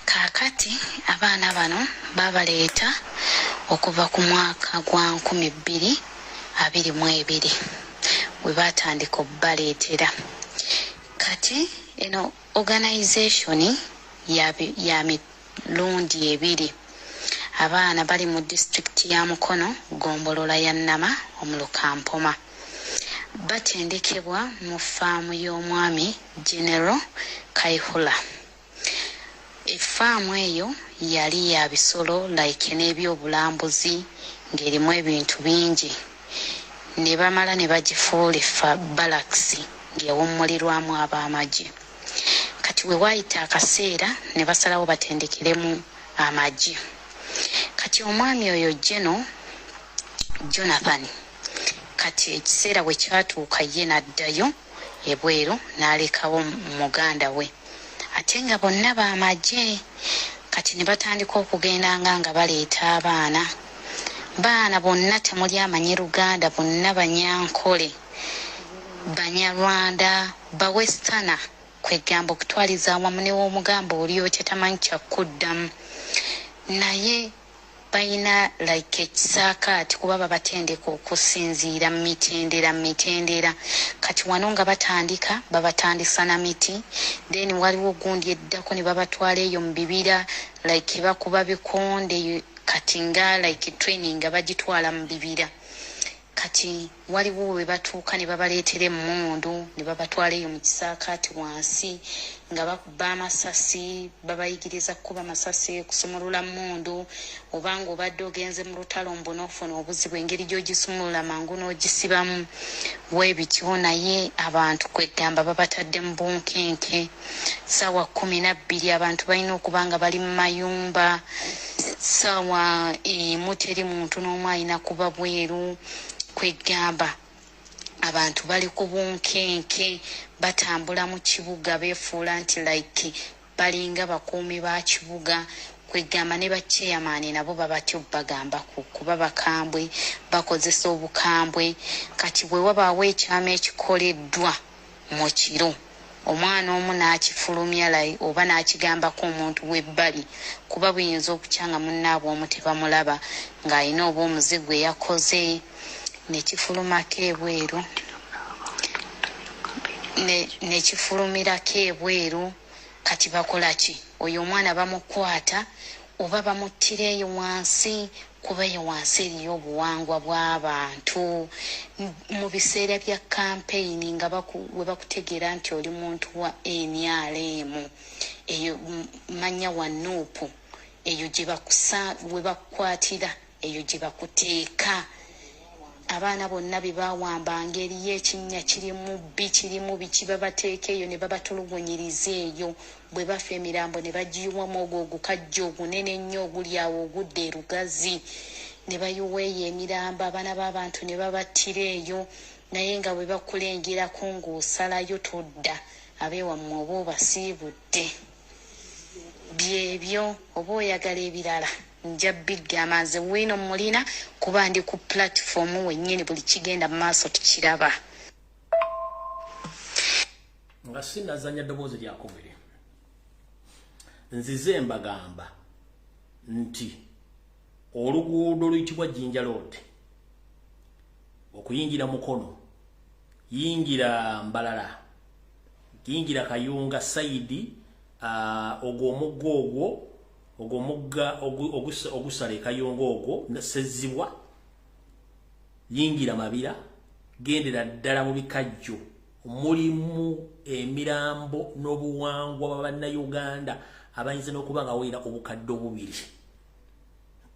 Kaakati abaana bano babaleeta okuva ku mwaka gwa 2022 we baatandika okubaleetera. Kati eno organization ya mirundi ebiri. Abaana bali mu disitulikiti ya Mukono, ggombolola ya Nama, omuluka Mpoma. Batendekebwa mu ffaamu y'omwami General Kaihura. Effaamu eyo yali ya bisolo like n'ebyobulambuzi, ng'erimu ebintu bingi, ne bamala ne bagifuula effa barracks ng'ewummulirwamu ab'amagye. Kati we waayita akaseera ne basalawo batendekeremu amagye. Kati omwami oyo Geno Jonathan, kati ekiseera bwe kyatuuka ye n'addayo ebweru n'alekawo muganda we, ate nga bonna b'amagye. Kati ne batandika okugendanga nga baleeta abaana. Baana bonna temuli amanyi Luganda, bonna Banyankole, Banyarwanda, Bawestana, kwegamba okutwaliza awamu ne w'omugamba oli otya tamanyi kyakuddamu. Naye balina like ekisaakaati kuba babatendeka okusinziira mu mitendera mu mitendera. Kati wano nga batandika babatandisa na miti, then waliwo gundi eddako ne babatwala eyo mu bibira, like bakuba bikonde. Kati nga like training nga bagitwala mu bibira. Kati waliwo we batuuka ne babaleetera emmundu ne babatwala eyo mu kisaakaati wansi nga bakuba amasasi, babayigiriza kukuba masasi, kusumulula mmundu, obanga obadde ogenze mu lutalo mbu n'ofuna obuzibu, engeri gy'ogisumulula mangu n'ogisibamu weebityo. Naye abantu kwegamba babatadde mu bunkenke. Ssaawa 12 abantu balina okuba nga bali mu mayumba, ssaawa 1 teri muntu n'omu alina kuba bweru. Kwegamba abantu bali ku bunkenke, batambula mu kibuga beefuula nti like balinga bakuumi ba kibuga. Kwegamba ne bachairman nabo babatyo, bagamba kuba bakambwe, bakozesa obukambwe. Kati bwe wabaawo ekyama ekikoleddwa mu kiro, omwana omu n'akifulumya oba n'akigambako omuntu w'ebbali, kuba buyinza okukya nga munnaabwe omu tebamulaba ng'alina oba omuzigo eyakoze ne kifulumako ebweru, ne kifulumirako ebweru. Kati bakola ki? Oyo omwana bamukwata. Oba bamuttira eyo wansi, kuba eyo wansi eriyo obuwangwa bw'abantu. Mu biseera bya kampeyini nga we bakutegeera nti oli muntu wa NRM, eyo manya wa NUP, eyo gye we bakukwatira, eyo gye bakuteeka. Abaana bonna be bawambanga eriyo ekinnya kirimu bbi, kirimu biki, babateeka eyo ne babatulugunyiriza eyo. Bwe bafa emirambo ne bagiyiwamu ogwo ogukajja ogunene ennyo oguli awo ogudda erugazi, ne bayiwa eyo emirambo, abaana b'abantu ne babattira eyo. Naye nga bwe bakulengerako ng'osalayo todda, abeewammwe oba obasiibudde. Byebyo, oba oyagala ebirala nja bigamba. Nze wiino mulina kuba ndi ku platform wennyini, buli kigenda mu maaso tukiraba. Nga sinnazannya ddoboozi lyakubiri, nzize mbagamba nti oluguudo oluyitibwa Jinja Road okuyingira Mukono, yingira Mbalala, yingira Kayunga sayidi, ogwo omugga ogwo omugga ogusala e Kayunga ogwo Ssezzibwa, yingira Mabira, gendera ddala mu bikajjo mulimu emirambo n'obuwangwa bwa bannayuganda abayinza n'okuba nga wera obukadde obubiri.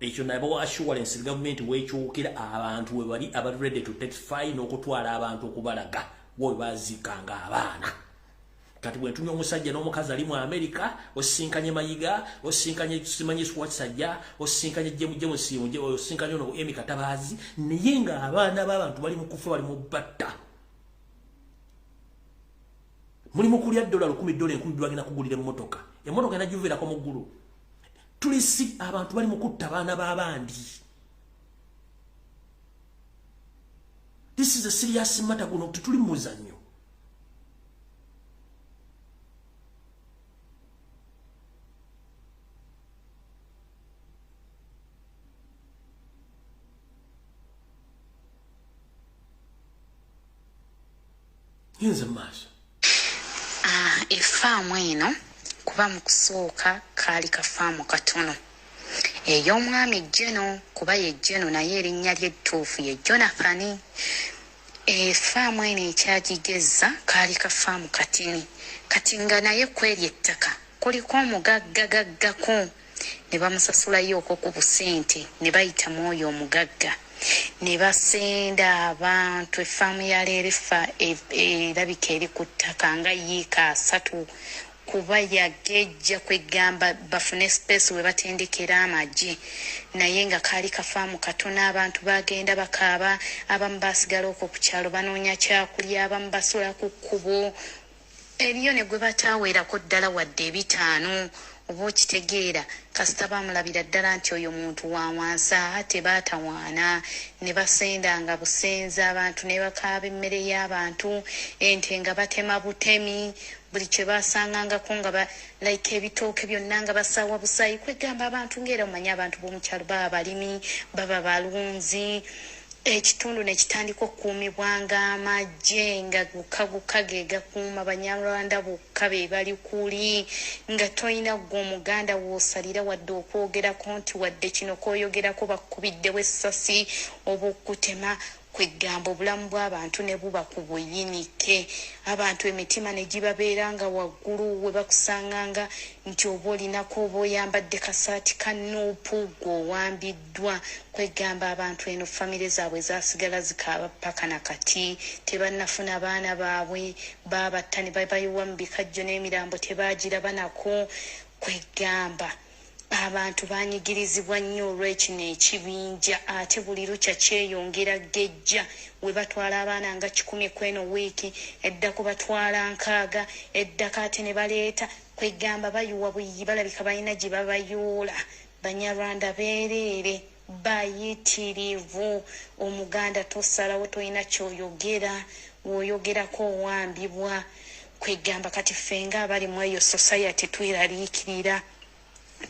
Ekyo nabo assurance gavumenti weekyukira abantu we bali abali ready to testify n'okutwala abantu okubalaga we baziikanga abaana. Kati bwe ntumye omusajja n'omukazi ali mu Amerika, osinkanye Mayiga, osinkanye simanyi Swasajja, osinkanye James, osinkanye ono Emi Katabaazi, naye ng'abaana b'abantu bali mu kufa, bali mu batta. Mulimu kulya $1,000 $1,000 bagenda kugulira emmotoka. Emmotoka enagiviirako mu ggulu. Tulisi abantu bali mu kutta abaana b'abandi. This is a serious matter, guno tetuli mu muzannyo. Yinza maaso. Efaamu eno kuba mu kusooka kaali kafaamu katono ey'omwami Jeno, kuba ye Jeno naye erinnya lye ettuufu ye Jonathan. Efaamu eno ekyagigezza kaali kafaamu katini kati, nga naye kweri ettaka kuliko omugaggagaggako, ne bamusasulayo okwo ku busente, ne bayita mu oyo omugagga ne basenda abantu. Efaamu ya leero efa erabika eri ku ttaka nga yiika 3, kuba yagejja kwegamba bafune space we batendekera amagye. Naye nga kaali kafaamu katono, abantu bagenda bakaaba, abamu basigala okwo ku kyalo banoonya kyakulya, abamu basula ku kkubo, eriyo ne gwe bataaweerako ddala wadde 5. Oba okitegeera, kasita baamulabira ddala nti oyo muntu wa wansi, tebaatawaana, ne basendanga busenza abantu, ne bakaaba emmere y'abantu, ente nga batema butemi, buli kye basangangako nga like ebitooke byonna nga basaawa busaayi. Kwegamba abantu ng'era omanyi abantu b'omu kyalo baba balimi, baba balunzi. Ekitundu ne kitandika okukuumibwa ng'amagye, nga gukaguka ge gakuuma Banyarwanda bokka be bali kuli, nga toyina ggwe Omuganda w'osalira wadde okwogerako nti wadde kino k'oyogerako bakukubiddewo essasi oba okutema. Kwegamba obulamu bw'abantu ne buba ku buyinike, abantu emitima ne gibabeera nga waggulu. We bakusanganga nti oba olinako oba oyambadde kasaati ka NUP, ggwe owambiddwa. Kwegamba abantu eno famire zaabwe zaasigala zikaaba paka na kati, tebannafuna baana baabwe, baabatta ne babayiwa mu bikajjo n'emirambo tebaagiraba nako. Kwegamba abantu banyigirizibwa nnyo olw'ekino ekibinja, ate buli lukya kyeyongera gejja. We batwala abaana nga 100 kweno wiiki, eddako batwala 60, eddako ate ne baleeta. Kwegamba bayiwa buyi, balabika balina gye babayoola. Banyarwanda beereere, bayitirivu. Omuganda tosalawo, tolina ky'oyogera, w'oyogerako owambibwa. Kwegamba kati ffe ng'abali mu eyo society tweraliikirira,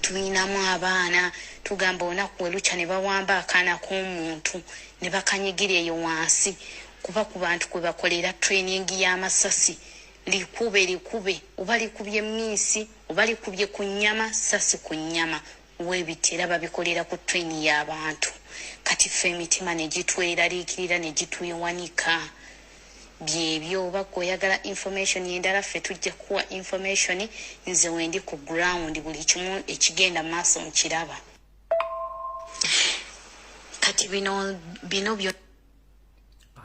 tulinamu abaana, tugamba olunaku we lukya ne bawamba akaana k'omuntu ne bakanyigira eyo wansi, kuba ku bantu kwe bakolera training y'amasasi, likube likube, oba likubye minsi oba likubye ku nnyama, sasi ku nnyama, Webiti era babikolera ku train y'abantu. Kati ffe emitima ne gitweraliikirira ne gitwewanika. Byebyo oba oyagala information endala ffe tujja kuwa information. Nze wendi ku ground buli kimu ekigenda maaso nkiraba. Kati bino byo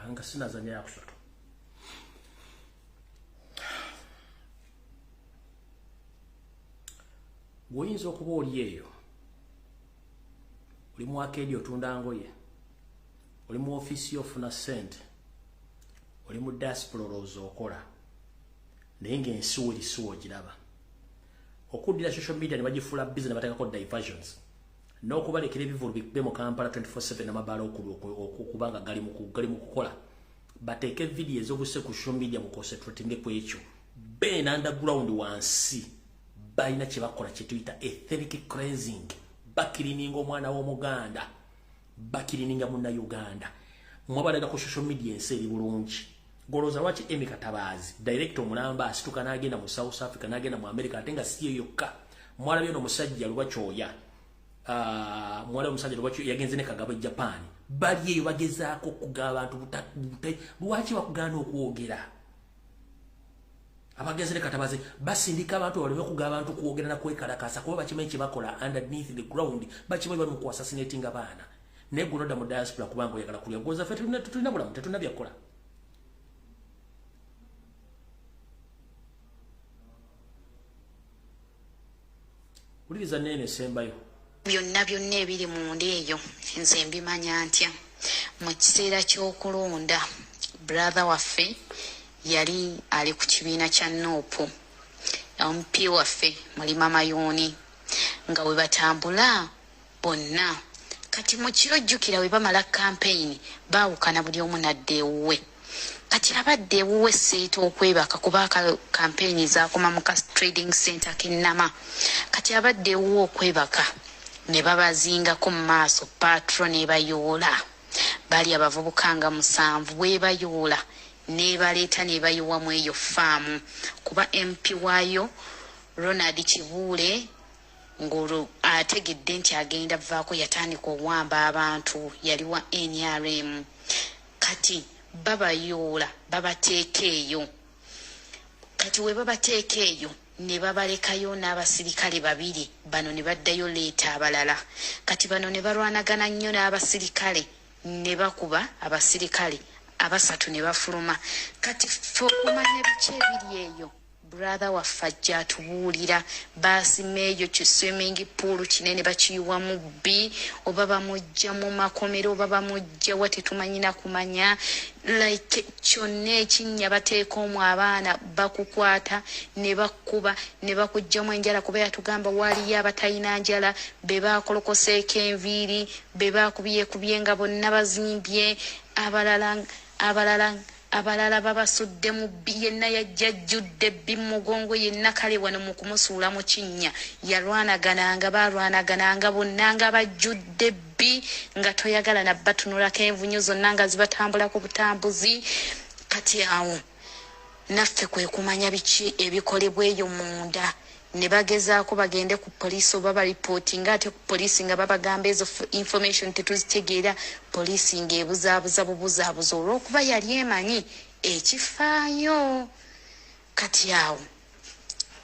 nga sinazanya yakusatu. Bw'oyinza okuba oli eyo, oli mu akeedi otunda ngoye, oli mu ofiisi ofuna ssente, oli mu diaspora olowooza okola, naye ng'ensi weri si w'ogiraba. Okuddira social media ne bagifuula busy ne bateekako diversions, n'okubalekera ebivvulu bikube mu Kampala 24/7 n'amabaala okuba nga gali mu kukola. Bateeke vidiyo ez'obuse ku social media mu concentratinge ku ekyo. Ben underground wansi balina kye bakola kye tuyita ethnic cleansing. Bakirininga omwana w'Omuganda, bakirininga Munnayuganda. Mwabaleka ku social media ensi eri bulungi. Golooza lwaki Emmy Katabaazi director omulamba asituka n'agenda mu South Africa n'agenda mu America ate nga si ye yokka. Mwalabye n'omusajja Lwakyoya, mwalabye omusajja Lwakyoya yagenze ne Kagabo e Japan. Bali eyo bagezaako okugaba abantu lwaki bakugaana okwogera? Abagenzi ne Katabazi basindika abantu baleme okugaba abantu kwogera na kwekalakasa kuba bakimanyi kye bakola underneath the ground, bakimanyi bali mu ku assassinating abaana. Naye gwe nodda mu diaspora kubanga oyagala kulya. Goza ffe tetulina bulamu, tetulina byakukola. Wuliriza nene esembayo. Byonna byonna ebiri munda eyo nze mbimanya ntya. Mu kiseera ky'okulonda brother waffe yali ali ku kibiina kya NUP, MP waffe Mulima Mayuuni, nga we batambula bonna. Kati mu kiro jjukira we bamala campaign baawukana buli omu n'adda ewuwe. Kati abadde ewuwe seeta okwebaka kuba campaign zaakoma mu trading center k'Ennama. Kati abadde ewuwe okwebaka ne babazingako mu maaso patro ne bayoola. Bali abavubuka nga 7 bwe bayoola ne baleeta ne bayiwamu eyo faamu kuba MP waayo Ronald Kibuule ng'olwo ategedde nti agenda vaako yatandika owamba abantu, yali wa NRM. Kati babayoola babateeka eyo. Kati we babateeka eyo ne babalekayo n'abasirikale 2 bano ne baddayo leeta abalala. Kati bano ne balwanagana nnyo n'abasirikale ne bakuba abasirikale 3 ne bafuluma. Kati ffe okumanya biki ebiri eyo, brother waffe ajja atubuulira. Baasima eyo ki swimming pool kinene bakiyiwamu bbi, oba bamuggya mu makomero oba bamuggya wa tetumanyi na kumanya. Like kyonna ekinnya bateeka omwo abaana bakukwata ne bakkuba ne bakuggyamu enjala kuba yatugamba waliyo abatalina njala be baakolokoseeko enviiri, be baakubyekubye nga bonna bazimbye, abalala babasudde mu bbi, yenna yajja ajjudde bbi mu mugongo yenna. Kale wano mu kumusuula mu kinnya yalwanagananga baalwanagananga bonna nga bajjudde bbi, nga toyagala na batunulako envunyu zonna nga zibatambulako butambuzi. Kati awo naffe kwe kumanya biki ebikolebwa eyo munda. Ne bagezaako bagende ku poliisi oba baripootinga, ate ku poliisi nga babagamba ezo information tetuzitegeera. Poliisi ng'ebuzaabuza bubuzaabuza olw'okuba yali emanyi ekifaayo. Kati awo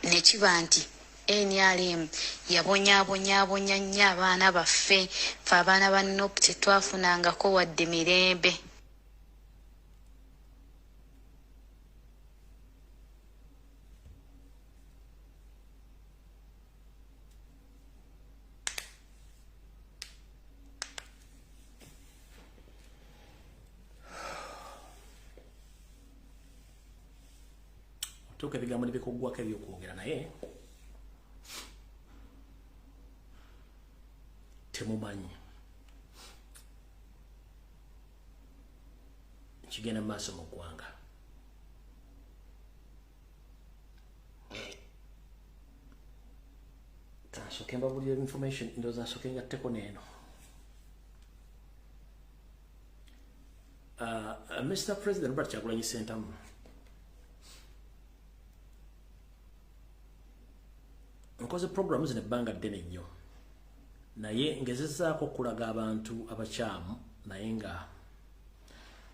ne kiba nti NRM yabonyaabonyaabonya nnyo abaana baffe. Ffe abaana ba NUP tetwafunangako wadde mirembe. Otuuka ebigambo ne bikuggwako ebyokwogera naye temumanyi kigenda mu maaso mu ggwanga. Kansooke mbabuulire information, ndowooza nsooke ngatteko n'eno. Mr. President Robert Kyagulanyi Ssentamu, nkoze programu zino ebbanga ddene nnyo. Naye ngezezzaako okulaga abantu abakyamu, naye nga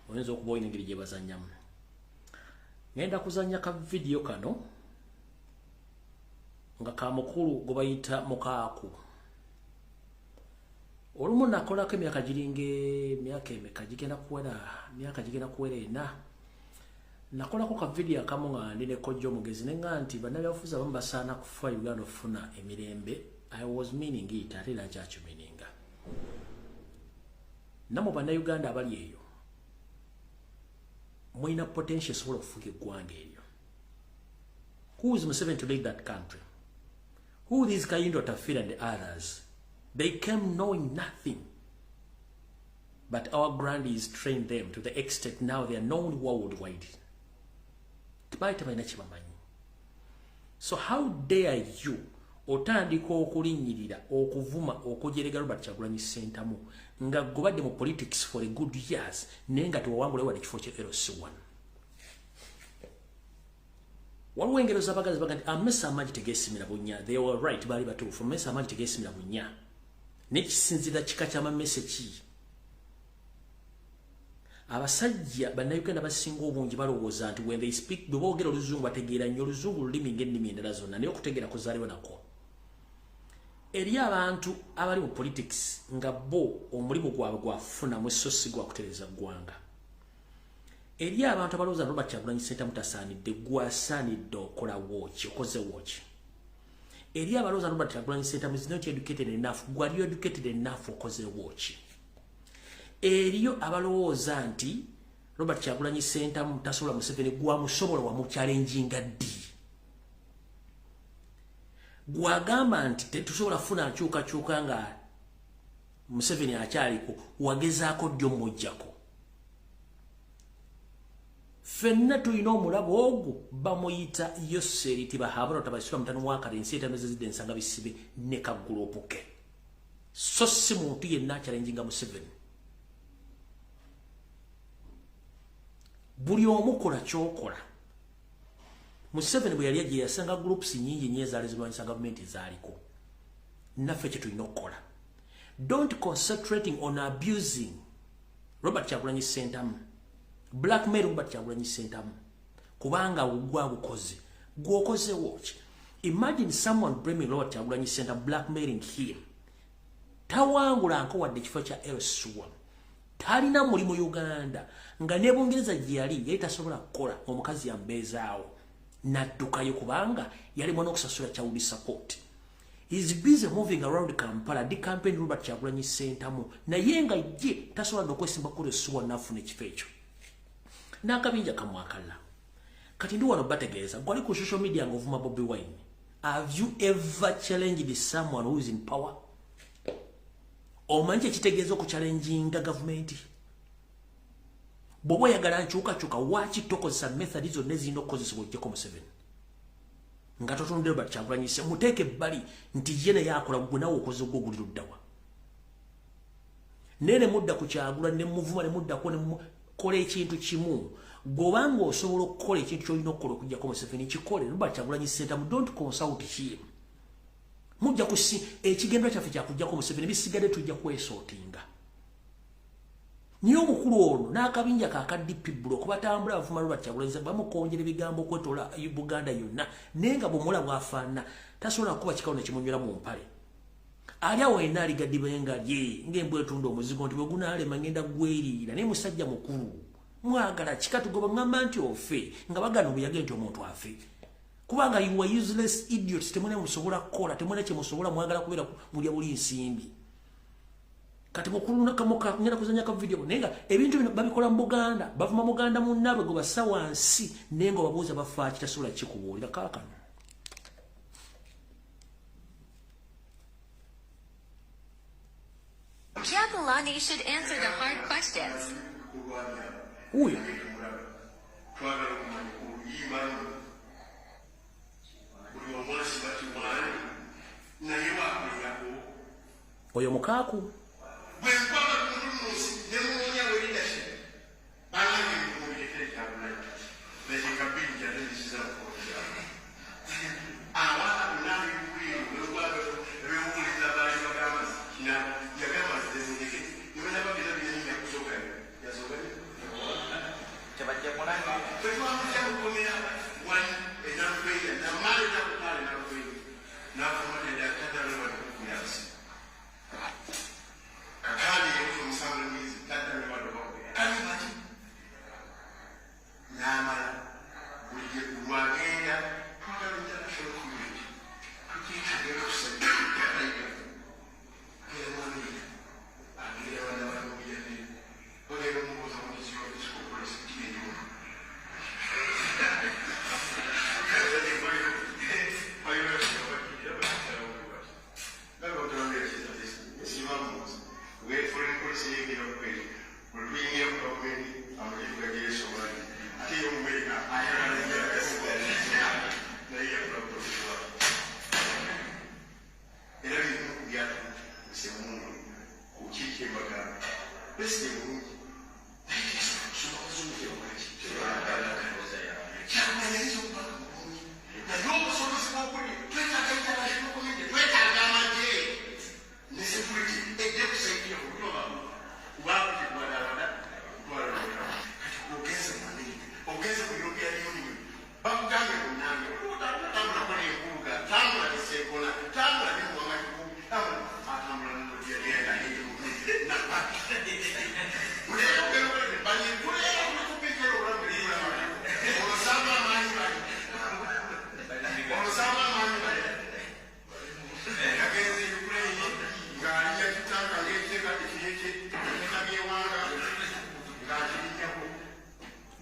oyinza okuba olina engeri gye bazannyamu. Ngenda kuzannya ka vidiyo kano nga ka mukulu gwe bayita Mukaaku. Olumu nakolako emyaka giringa emyaka emeka gigenda kuwera, myaka gigenda kuwera ena. Nakolako ka vidiyo akamu nga ndi ne kojja omugezi ne nga nti bannabyabufuzi abamu basaana kufa Uganda okufuna emirembe. I was meaning it, ate era nkyakimeaninga. Nammwe bannayuganda abali eyo mulina potential esobola okufuga eggwanga eryo. Who is Museveni to lead that country? Who is Kayindo Tafir and the others? They came knowing nothing. But our grandies trained them to the extent now they are known worldwide. So how dare you otandika okulinnyirira, okuvuma, okujerega Robert Kyagulanyi Ssentamu nga gobadde mu politics for a good years naye nga tewawangula wadde ekifo kye LC1. Waliwo engero z'Abaganda baga nti amesa amangi tegeesimira bunnya. They were right, baali batuufu. Amesa amangi tegeesimira bunnya. N'ekisinziira kika ky'amamese ki? Abasajja bannayuganda basinga obungi balowooza nti when they speak, bwe boogera oluzungu bategeera nnyo. Oluzungu lulimi ng'ennimi endala zonna, naye okutegeera kuzaalibwa nakwo. Eri abantu abali mu politics nga bo omulimu gwabwe gwafunamu so si gwa kutereeza ggwanga. Eri abantu abalowooza Robert Kyagulanyi Ssentamu tasaanidde, gwasaanidde okola wooki, okoze wooki. Eri abalowooza Robert Kyagulanyi Ssentamu is not educated enough, gwali educated enough, okoze wooki. Eriyo abalowooza nti Robert Kyagulanyi Ssentamu tasobola Museveni, gwamusobola wamuchallenginga ddi? Gwagamba nti tetusobola kufuna nkyukakyuka nga Museveni akyaliko, wagezaako ddi omuggyako? Ffenna tulina omulabo ogwo bamuyita Yoseri Tibahabura Tabasula mutano wa Karensi etameze ensanga bisibe ne kagroup ke. So si muntu yenna achallenginga Museveni. Buli omu kola ky'okola. Museveni bwe yali ajja yasanga groups nnyingi nnyo ezaali zirwanyisa gavumenti ezaaliko. Naffe kye tulina okukola. Don't concentrating on abusing Robert Kyagulanyi Ssentamu. Blackmail Robert Kyagulanyi Ssentamu. Kubanga gwagukoze. Gw'okozewo ki? Imagine someone blaming Robert Kyagulanyi Ssentamu, blackmailing him. Tawangula nko wadde ekifo kya LC1. Talina mulimu Uganda. Nga ne Bungereza gye yali, yali tasobola kukola, omukazi yambeezaawo. Naddukayo kubanga yali mwana okusasula child support. He's busy moving around Kampala, the campaign Robert Kyagulanyi Ssentamu. Naye nga ye tasobola n'okwesimba ku LC1 n'afuna ekifo ekyo. N'akabinja kamwakala. Kati ndi wano bategeeza, gwali ku social media ng'ovuma Bobi Wine. Have you ever challenged someone who is in power? Omanyi ekitegeeza okuchallenginga gavumenti? Bw'oba oyagala nkyukakyuka, waaki tokozesa method zonna ezirina okukozesebwa oggyeko Museveni? Nga totonde Robert Kyagulanyi Ssentamu, muteeke ebbali nti ye naye akola, gwe nawe okoze gwo guli luddawa. Naye ne mudda ku Kyagulanyi ne muvuma ne muddako ne mukola ekintu kimu. Bw'obanga osobola okukola ekintu ky'olina okukola okuggyako Museveni, kikole. Robert Kyagulanyi Ssentamu, don't consult him. Mujja kusi ekigendwa kyaffe kyakuggyako Museveni, bisigadde tujja kwesootinga. Niye omukulu ono n'akabinja ka ka DP block batambula bavuma Robert Kyagulanyi, bamukonjera ebigambo okwetoola Buganda yonna, naye nga bw'omulaba bw'afaanana tasobola kukuba kikawo ne kimunywera mu mpale. Ali awo yenna aligadibenga lye ng'embwa etunda omuzigo nti bwe gunaalema ngenda gweriira, naye musajja mukulu. Mwagala kika tugoba ngamba nti ofe, nga bagana obuyage nti omuntu afe. Kubanga you are useless idiots, temulina musobola kukola, temulina kye musobola, mwagala kubeera mulya buli nsimbi. Kati mukulu nakamuka ngenda kuzannya ka video naye nga ebintu bino babikola mu Buganda, bavuma Muganda munnaabwe gwe bassa wansi, naye nga obabuuza bafa ki tasobola kikubuulira kaakano. Kyagulanyi should answer the hard questions. Wuuyo. Oyo Mukaaku.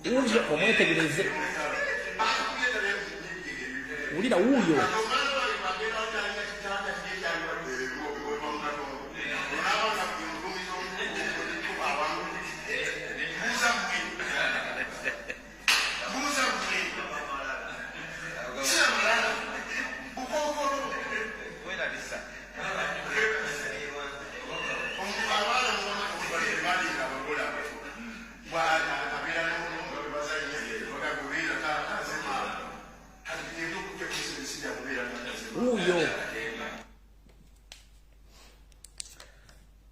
Wuuyo omwetegereze, wulira wuuyo.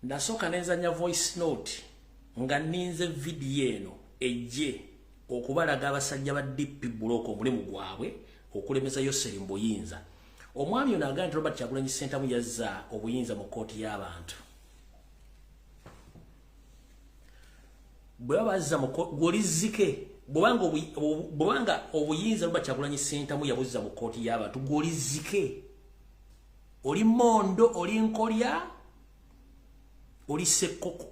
Nasooka nenzanya voice note nga ninze video eno ejje okubalaga abasajja ba DP Block omulimu gwabwe okulemesa Yoseri Mbuyinza. Omwami ono agamba nti Robert Kyagulanyi Ssentamu yazza obuyinza mu kkooti y'abantu. Bwe bazza mu gw'olizike bw'obanga obuyinza Robert Kyagulanyi Ssentamu yabuzza mu kkooti y'abantu gw'olizike oli mondo oli nkolya oli sekkoko.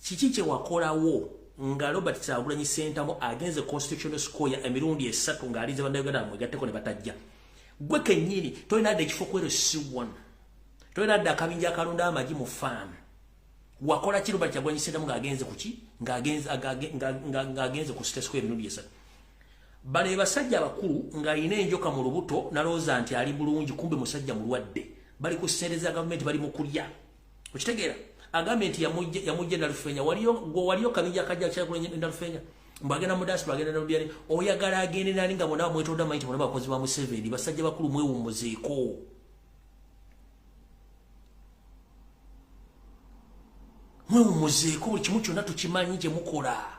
Kiki kye wakolawo nga Robert Kyagulanyi Ssentamu agenze Constitutional Square emirundi esatu ng'alize bannayuganda bamwegatteko ne batajja? Gwe kennyini tolina dda ekifo kwero C1, tolina dda akabinja akalonda amagi mu faamu. Wakola ki Robert Kyagulanyi Ssentamu ng'agenze ku ki? Ng'agenze ku State Square emirundi esatu. Bano basajja abakulu ng'alina enjoka mu lubuto n'alowooza nti ali bulungi, kumbe musajja mulwadde. Bali ku ssente za gavumenti, bali mu kulya. Okitegeera? Agambye nti yamujja Nalufenya. Waliyo kabinja akajja Kyagulanyi Nalufenya mbagenda mu diaspora, agenda Nalubya. Oyagala agende nani nga bonna bamwetodde amanyi nti bonna bakozi ba Museveni? Basajja bakulu mwewummuzeeko. Mwewummuzeeko, buli kimu kyonna tukimanyi kye mukola.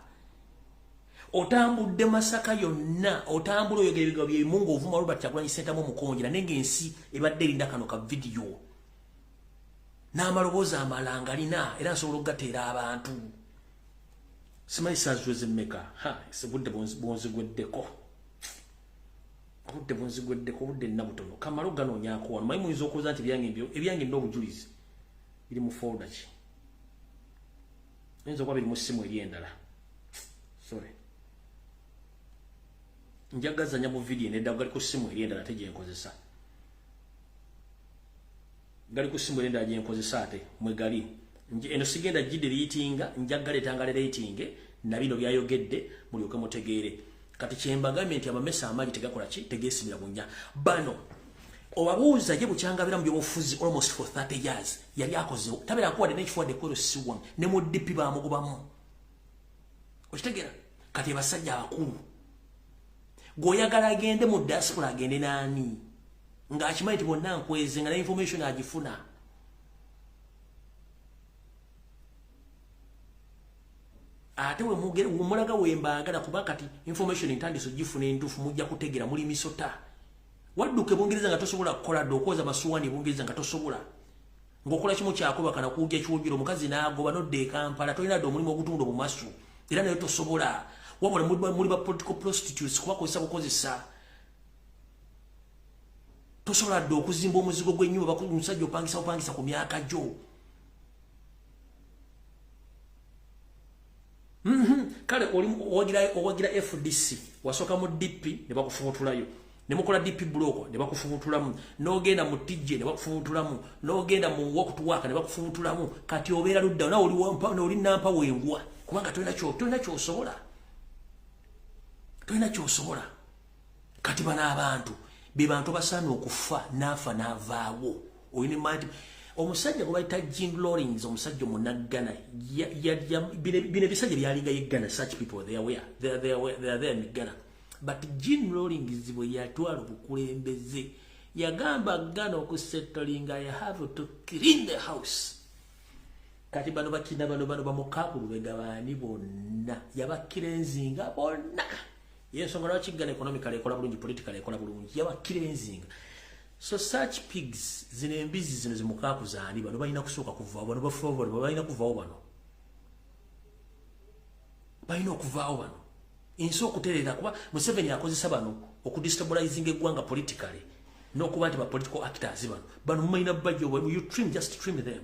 Otambudde Masaka yonna, otambula oyogera ebigambo byebimu ng'ovuma Robert Kyagulanyi Ssentamu omukonjera, naye ng'ensi ebadde erinda kano ka vidiyo n'amaloboozi amalanga alina, era nsobola okugateera abantu. Simanyi saaziweze mmeka, obudde bunzigweddeko, obudde bunzigweddeko, obudde nna butono. Kamale oganoonyaako wano. Manyi muyinza okubuuza nti ebyange n'obujulizi biri mu folder ki? Oyinza okuba biri mu ssimu eri endala. Sorry. Njagazanya mu vidiyo nedda, gali ku ssimu eri endala ate gye nkozesa. Gali ku ssimu eri endala gye nkozesa ate mwe gali. Eno sigenda gidiriitinga, njagaleetanga rating na bino byayogedde mulyoke mutegeere. Kati kye mbagambye nti amamesa amagi tegakola ki? Tegeesimira bunnya. Bano obabuuza ye bukyangabira mu byobufuzi almost for 30 years yali akoze tabeera akuwadde n'ekifo wadde kwero C1 ne mu DP bamugobamu. Okitegeera? Kati abasajja abakulu gw'oyagala agende mu diaspora agende n'ani ng'akimanyi nti bonna nkweze nga ne information agifuna? Ate wemulaga wembaagala kuba kati information ntandise ogifuna entuufu, mujja kutegeera muli misota. Wadduka Bungereza nga tosobola kukola dde okwoza amasuwaani e Bungereza nga tosobola, ng'okola kimu kyakuba kana kuwugya ekiwugiro omukazi n'agoba n'odda e Kampala, tolina dde omulimu ogutunda obumasu era naye tosobola. Wabula muli ba political prostitutes kubakozesa bukozesa. Tosobola dde okuzimba omuzigo gw'ennyumba, omusajja opangisa opangisa ku myaka gyo. Kale owagira FDC, wasooka mu DP ne bakufubutulayo, ne mukola DP Block ne bakufubutulamu, n'ogenda mu TJ ne bakufubutulamu, n'ogenda mu Walk to Work ne bakufubutulamu. Kati obeera ludda nawe oli nampa wengwa, kubanga tolina ky'osobola, tolina ky'osobola. Kati bano abantu be bantu basaana okufa n'afa n'avaawo. Olina Omusajja gwe bayita Jim Rawlings, omusajja omunaggana, bino ebisajja byalinga ye Ghana. Such people, they are where they are there in Ghana. But Jim Rawlings bwe yatwala obukulembeze, yagamba Ghana okusettlinga, "I have to clean the house." Kati bano bakina bano bamukakulu begabaani bonna yabacleansinga bonna. Yensonga lwaki Ghana economically ekola bulungi, politically ekola bulungi, yabacleansinga. So such pigs, zino embizi zino zimukaku zaani, bano balina kusooka kuvaawo. Bano bafuba, bano balina kuvaawo, bano balina okuvaawo, bano ensi okutereera, kuba Museveni akozesa bano okudestabilizing eggwanga politically n'okuba nti ba political actors. Bano mumalina bajjo, you trim, just trim them.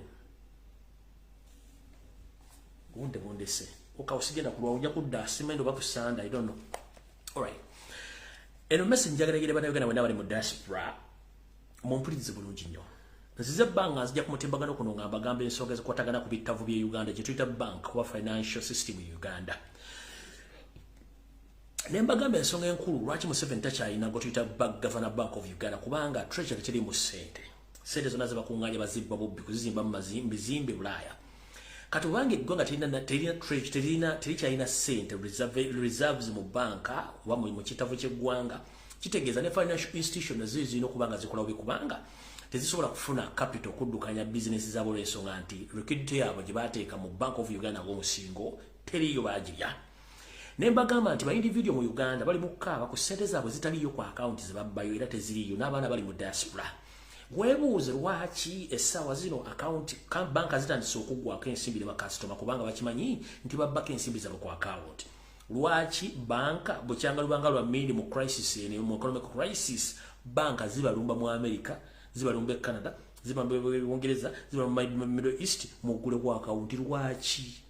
Bunde bundese okawo sigenda kulwa, ojja kudda, simanyi oba ku Sunday, I don't know. Alright, eno message njagala egere bannayuganda bonna bali mu diaspora, mumpulirize bulungi nnyo. Nzize ebbanga nzija ku mutimbagano kuno nga mbagamba ensonga ezikwatagana ku bittavu by'e Uganda gye tuyita bank oba financial system e Uganda, ne mbagamba ensonga enkulu lwaki Museveni takyalina gwe tuyita Governor Bank of Uganda, kubanga treasury teri mu ssente. Ssente zonna zebakuŋŋaanya bazibba bubbi kuzizimba mu bizimbe Bulaaya. Kati obanga eggwanga terina treasury, terina, terikyalina ssente, reserves mu banka oba mu kitavu ky'eggwanga, kitegeeza ne financial institution nazo zirina okuba nga zikola bubi, kubanga tezisobola kufuna capital okuddukanya bizinesi zaabwe, olw'ensonga nti liquidity yaabwe gye bateeka mu Bank of Uganda ng'omusingo teriiyo, baagirya. Ne mbagamba nti ba individual mu Uganda bali mu kukaaba ku ssente zaabwe zitaliiyo ku akawunti ze babbayo, era teziriiyo, n'abaana bali mu diaspora. Weebuuze lwaki essaawa zino akawunti banka zitandise okuggwako ensimbi ne bakasitoma, kubanga bakimanyi nti babbako ensimbi zaabwe ku akawunti. Lwaki banka bukyanga lubanga lwa mindi mu crisis eno, mu economic crisis, banka zibalumba mu America, zibalumba e Canada, zibalumba e Bungereza, zibalumba mu Middle East, muggule ku akawunti? Lwaki?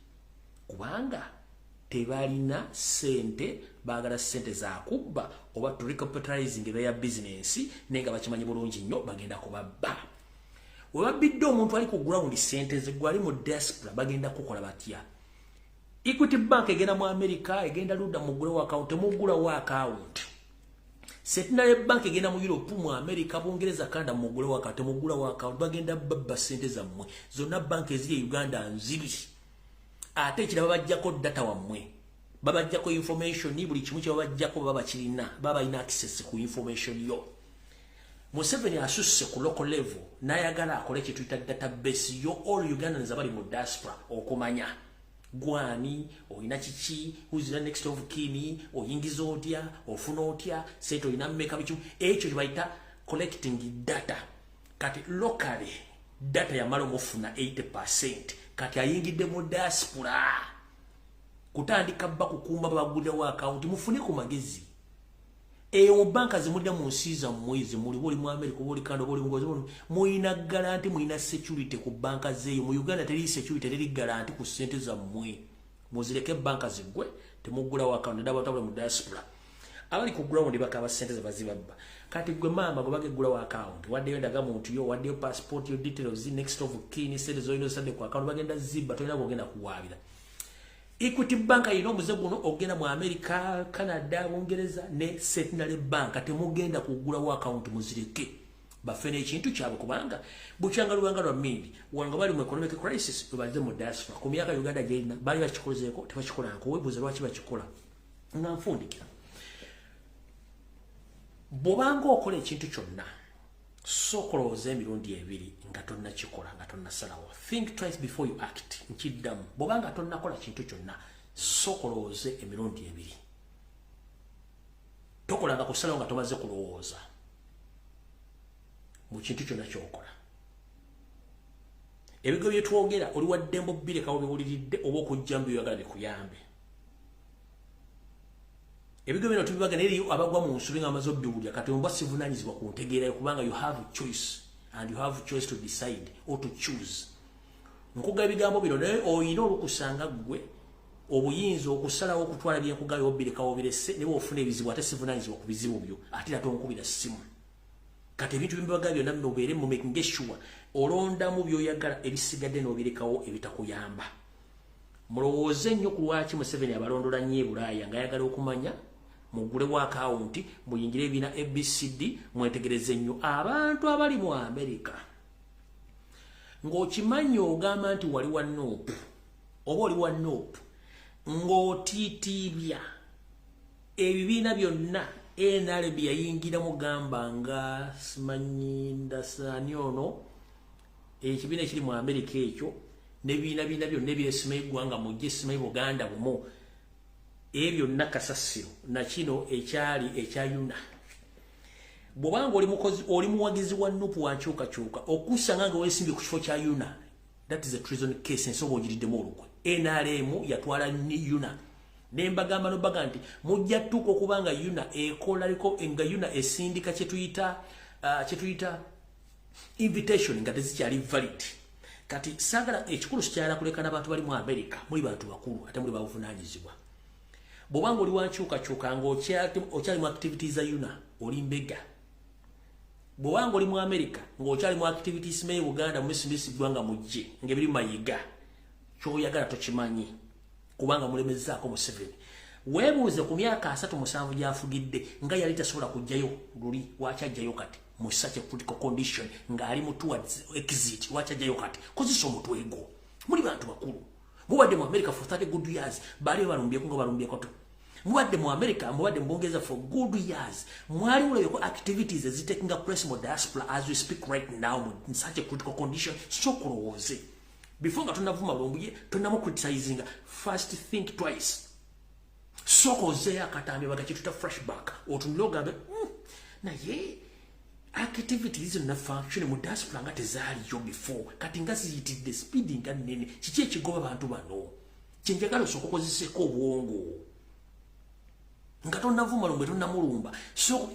Kubanga tebalina ssente, baagala ssente zakubba oba to recapitalizing their business, naye nga bakimanyi bulungi nnyo bagenda kubabba. We babbidde omuntu ali ku ground ssente ze, gwali mu diaspora bagenda kukola batya? Equity Bank egenda mu America, egenda ludda, muggulewo account. Temuggulawo account. Centenary Bank egenda mu Europe, mu America, Bungereza, Canada, muggulewo account. Temuggulawo account, bagenda babba ssente zammwe zonna. Bank eziri e Uganda nzibi. Ate ekiraba, babajjako data wammwe, babajjako information, buli kimu kyebabajjako baba bakirina, baba balina access ku information yo. Museveni asusse ku local level n'ayagala akole kye tuyita database yo all Ugandans abali mu diaspora, okumanya gwani, olina kiki, who's the next of kin, oyingiza otya, ofuna otya sente, olina mmeka, bikimu. Ekyo kyebayita collecting data. Kati locally data yamala omufuna 80. Kati ayingidde mu diaspora kutandika bba kukuuma babagulirawo akawunti. Mufune ku magezi eyo mu banka zemulina mu nsi zammwe zemuli, oba oli mu America, oba oli Canada, oba oli mu, muyina guarantee, muyina security ku banka zeeyo. Mu Uganda teri security, teri guarantee ku ssente zammwe. Muzireke banka ziggwe, temuggulawo akawunti. Ddala batabule mu diaspora, abali ku ground bakaba ssente ze bazibabba. Kati gwe maama gwe bageggulawo akawunti, waddeyo ndagamuntu yo, waddeyo passport yo, details, next of kin, ssente zolina osadde ku akawunti, bagenda zibba, tolina bwogenda kuwaabira. Equity Bank yina omuze guno ogenda mu America, Canada, Bungereza ne Centenary Bank, temugenda kuggulawo akawunti, muzireke bafe n'ekintu kyabwe, kubanga bukyanga lubanga lwa mindi wanga bali mu economic crisis, webaze mu diaspora ku myaka Uganda gyerina baali bakikozeeko, tebakikolanko. Webuuze lwaki bakikola. Nga nfundikira, bw'obanga okola ekintu kyonna, sooka olowooza emirundi ebiri nga tonnakikola, nga tonnasalawo. Think twice before you act. Nkiddamu, bw'obanga tonnakola kintu kyonna, sooka olowooze emirundi ebiri. Tokolanga kusalawo nga tomaze kulowooza mu kintu kyonna kyokola. Ebigo byetwogera oli waddembe obbirekawo biwuliridde oba okujja mu byoyagala bikuyambe. Ebigo bino tubibaga, naye abagwa mu nsobi nga amaze obbiwulira. Kati oba sivunaanyizibwa ku ntegeerayo, kubanga you have choice and you have choice to decide or to choose. Nkuga ebigambo bino, naye oyina olukusanga ggwe obuyinza okusalawo okutwala byenkugabye obbirekawo birese, ne bwofuna ebizibu ate sivunaanyizibwa ku bizibu byo, ate era tonkubira ssimu. Kati ebintu bimbaga byonna mubeere mu making sure olondamu by'oyagala, ebisigadde n'obirekawo ebitakuyamba. Mulowooze nnyo ku lwaki Museveni abalondola nnyo e Bulaaya, ng'ayagala okumanya muggulewo akawunti, muyingire ebiina ABCD. Mwetegereze nnyo abantu abali mu Amerika. Ng'okimanyi ogamba nti wali wa NUP oba oli wa NUP, ng'otiitiibya ebibiina byonna NRM yayingiramu, gamba nga simanyi ndasaani ono ekibiina ekiri mu Amerika ekyo n'ebibiina biina byonna ebyesimayi eggwanga mujje, simanyi Buganda bumu, ebyo byonna kasasiro na kino ekyali ekya UNA. Bw'obanga oli mukozi, oli muwagizi wa NUP wa nkyukakyuka, okusanga nga weesimbye ku kifo kya UNA, that is a treason case. Ensoba ogiriddemu olukwe. NRM yatwala UNA ne mbagamba nobaga nti mujja tuuka okubanga UNA ekola liko nga UNA esindika kyetuyita invitation nga tezikyali valid. Kati saagala ekikulu sikyala kulekana abantu bali mu America, muli bantu bakulu ate muli babuvunaanyizibwa. Bw'obanga oli wa nkyukakyuka ng'okyali mu activities za UNA, oli mbega. Bw'obanga oli mu America ng'okyali mu activities me Uganda mumisimisi ggwanga mujje ng'ebiri mayiga, ky'oyagala tokimanyi kubanga mulemezzaako Museveni. Weebuuze ku myaka 37 gy'afugidde nga yali tasobola kujjayo luli, wakyajjayo kati mu such a critical condition ng'ali mu towards exit, wakyajjayo kati? Kozesa omutwe gwo, muli bantu bakulu. Mubadde mu America for 30 good years, baali balumbyeko nga balumbyeko to. Mubadde mu America, mubadde mu Bungereza for good years, mwali mulabyeko activities ezitakinga place mu diaspora as we speak right now in such a critical condition? So kulowooze before nga tonavuma Lumbuye, tonamucriticizinga. First think twice. Sooka ozeeyo akatambi bagakituta flashback, otunule ogambe, naye activities zonna function mu diaspora nga tezaaliyo before, kati nga ziyitidde speed nga nnene. Kiki ekigoba bantu bano? Kyenjagala osooka okozeseko obwongo nga tonnavuma Lumbuye, tonnamulumba. So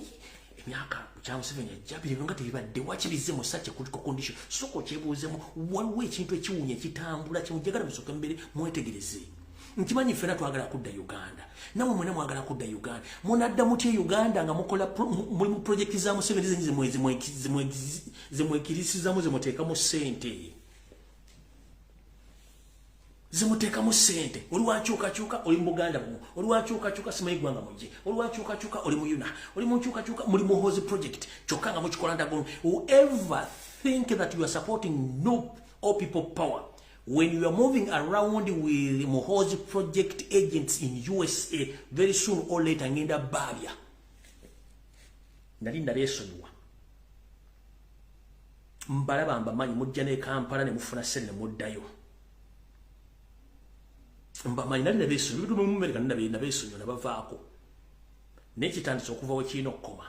emyaka kya Museveni ajja biri nga tebibadde, wakibize mu such a critical condition? Sooka okyebuuzemu. Waliwo ekintu ekiwunya ekitambula kyemujagala musooke mbere mwetegereze. Nkimanyi ffena twagala kudda Uganda, namwe mwena mwagala kudda Uganda. Munadda mutya Uganda nga mukola muli mu project za Museveni zemwekirisizamu, zemuteekamu ssente, zimuteekamu ssente? Oli wankyukakyuka, oli mu Buganda bumu, oli wankyukakyuka, simanyi ggwanga mujje, oli wankyukakyuka, oli mu UNA, oli mu nkyukakyuka, muli Muhoozi project, kyokka nga mukikola ndagono. Whoever think that you are supporting NUP or People Power when you are moving around with Muhoozi project agents in USA, very soon or later ngenda babya. Nali ndabeesonyiwa, mbalaba, mbamanyi. Mujja ne Kampala ne mufuna ssente ne muddayo. Mbamanyi, nali nabeesonyiwa mu Amerika, nabeesonyiwa nabavaako, naye kitandise okuva we kirina okukoma.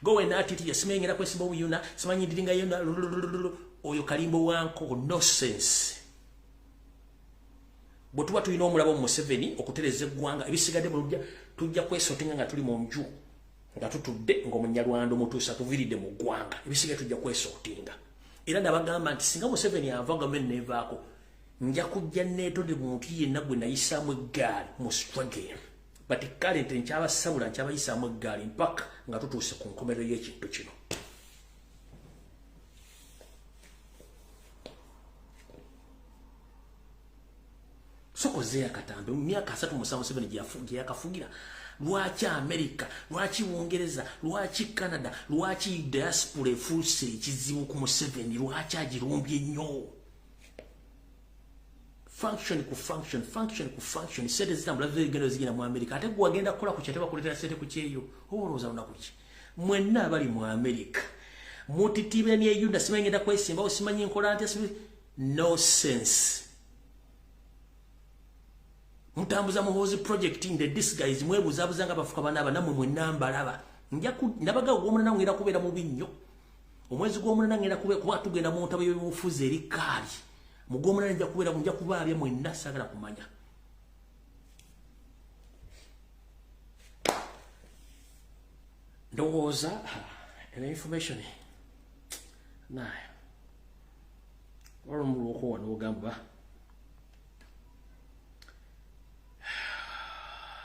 Go wena atiti yasimanyi ngenda kwesimba obuyuna, simanyi ndiringa yona oyo kalimbo wanko nonsense. Bwe tuba tulina omulabo mu Museveni okutereza eggwanga, ebisigadde mulujja tujja kwesotinga nga tuli mu nju nga tutudde ng'omunyarwanda omutuusa tuviiridde mu ggwanga. Ebisigadde tujja kwesotinga. Era nabagamba nti singa Museveni ava, gavumenti nevaako, nja kujja neetonde muntu yenna gwe nayisaamu eggaali mu struggle, but currently nkyabasabula, nkyabayisaamu eggaali mpaka nga tutuuse ku nkomerero y'ekintu kino. Sokozeeyo akatambi mu myaka 37 Museveni gye yakafugira. Lwaki Amerika, lwaki Bungereza, lwaki Canada, lwaki diaspora efuuse ekizibu ku Museveni? Lwaki agirumbye nnyo? Function ku function, function ku function, sente zitambula zigenda zigenda mu Amerika, ate gwe wagenda kukola ku kyate bakuleetera sente ku kyeyo. Oba olowooza lunaku ki? Mwenna abali mu Amerika mutitiibira ne Yuda, simanyi ngenda kwesimbawo, simanyi nkola ntya, no sense. Mutambuza Muhoozi project in the disguise, mwebuzabuza nga bafuka bana namwe mwenna mbalaba. Nabaga ogw'omunana ngenda kubeera mubi nnyo. Omwezi gw'omunana ngenda kubeera, kuba tugenda mu ntabo y'ebyobufuzi eri kaali. Mu gw'omunana nja kubeera, nja kubaabya mwenna, saagala kumanya. Ndowooza eno information naye olwo mulwokowa n'ogamba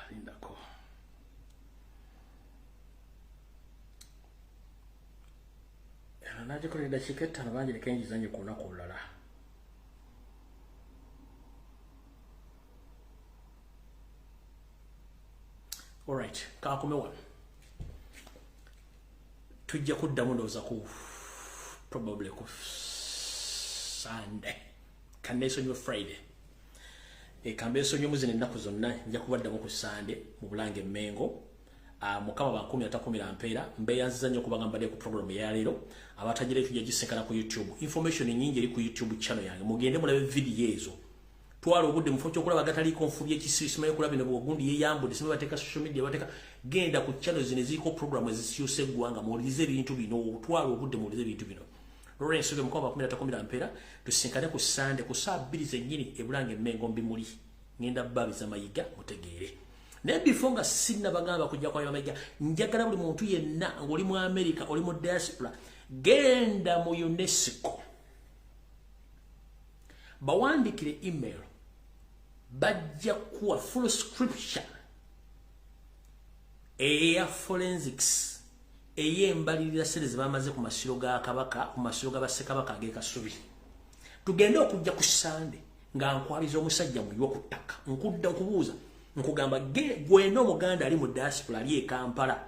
lindako eno nagikolera eddakiika 5 bangi, leka engizanye ku lunaku olulala. Alright, kakome wano. Tujja kuddamu ndowooza ku probably ku Sunday. Kaneesonyiwe Friday. Kambeesonyiwe zino ennaku zonna, nja kubaddamu ku Sunday mu Bulange Emmengo. Mukama bankumi atakumira mpeera. Mbeeyanziza nnyo okubanga mbadde ku program eyaleero. Abatagira, tujja gisekana ku YouTube. Information nyingi eri ku YouTube channel yange, mugende mulabe video ezo. Twala obudde mu kifo ky'okulaba gataliiko nfubi ekisibi, simanyi okulaba bino bwogundi yeyambudde, simanyi bateeka social media bateeka. Genda ku channel zino eziriko program ezikyusa eggwanga, muwulirize ebintu bino. Twala obudde muwulirize ebintu bino. Lawrence Oge, mukama bakumira atakumira mpeera. Tusinkane ku Sunday ku saa 2 zennyini Ebulange Emmengo mbimuli. Ngenda babiza Mayiga mutegeere. Naye before nga sinnabagamba kujja kwa Mayiga, njagala buli muntu yenna ng'oli mu America, oli mu diaspora, genda mu UNESCO, bawandikire email, bajja kuwa full scripture eya forensics ey'embalirira sente ze bamaze ku masiro ga kabaka, ku masiro ga bassekabaka ag'e Kasubi. Tugende okujja ku Sande nga nkwabiza omusajja muyiwe ku ttaka. Nkudda nkubuuza, nkugamba, gwena Omuganda ali mu diaspora, ali e Kampala,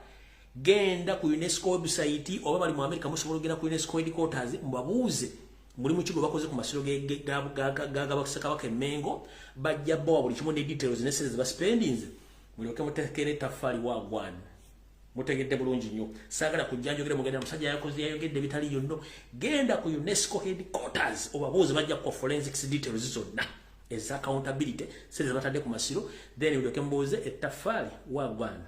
genda ku UNESCO website, oba bali mu America musobola ogenda ku UNESCO headquarters mubabuuze mulimu ki gwe bakoze ku masiro ga bassekabaka Emmengo. Bajja bawa buli kimu ne details ne sente ze baspendinze, mulyoke mutekere ettaffaali waagwana. Mutegedde bulungi nnyo. Saagala kujja njogere mugenda musajja yakoze, yayogedde bitali yonno. Genda ku UNESCO headquarters obabuuze, bajja kuwa forensics details zonna eza accountability, sente ze batadde ku masiro, then mulyoke mubuuze ettaffaali waagwana.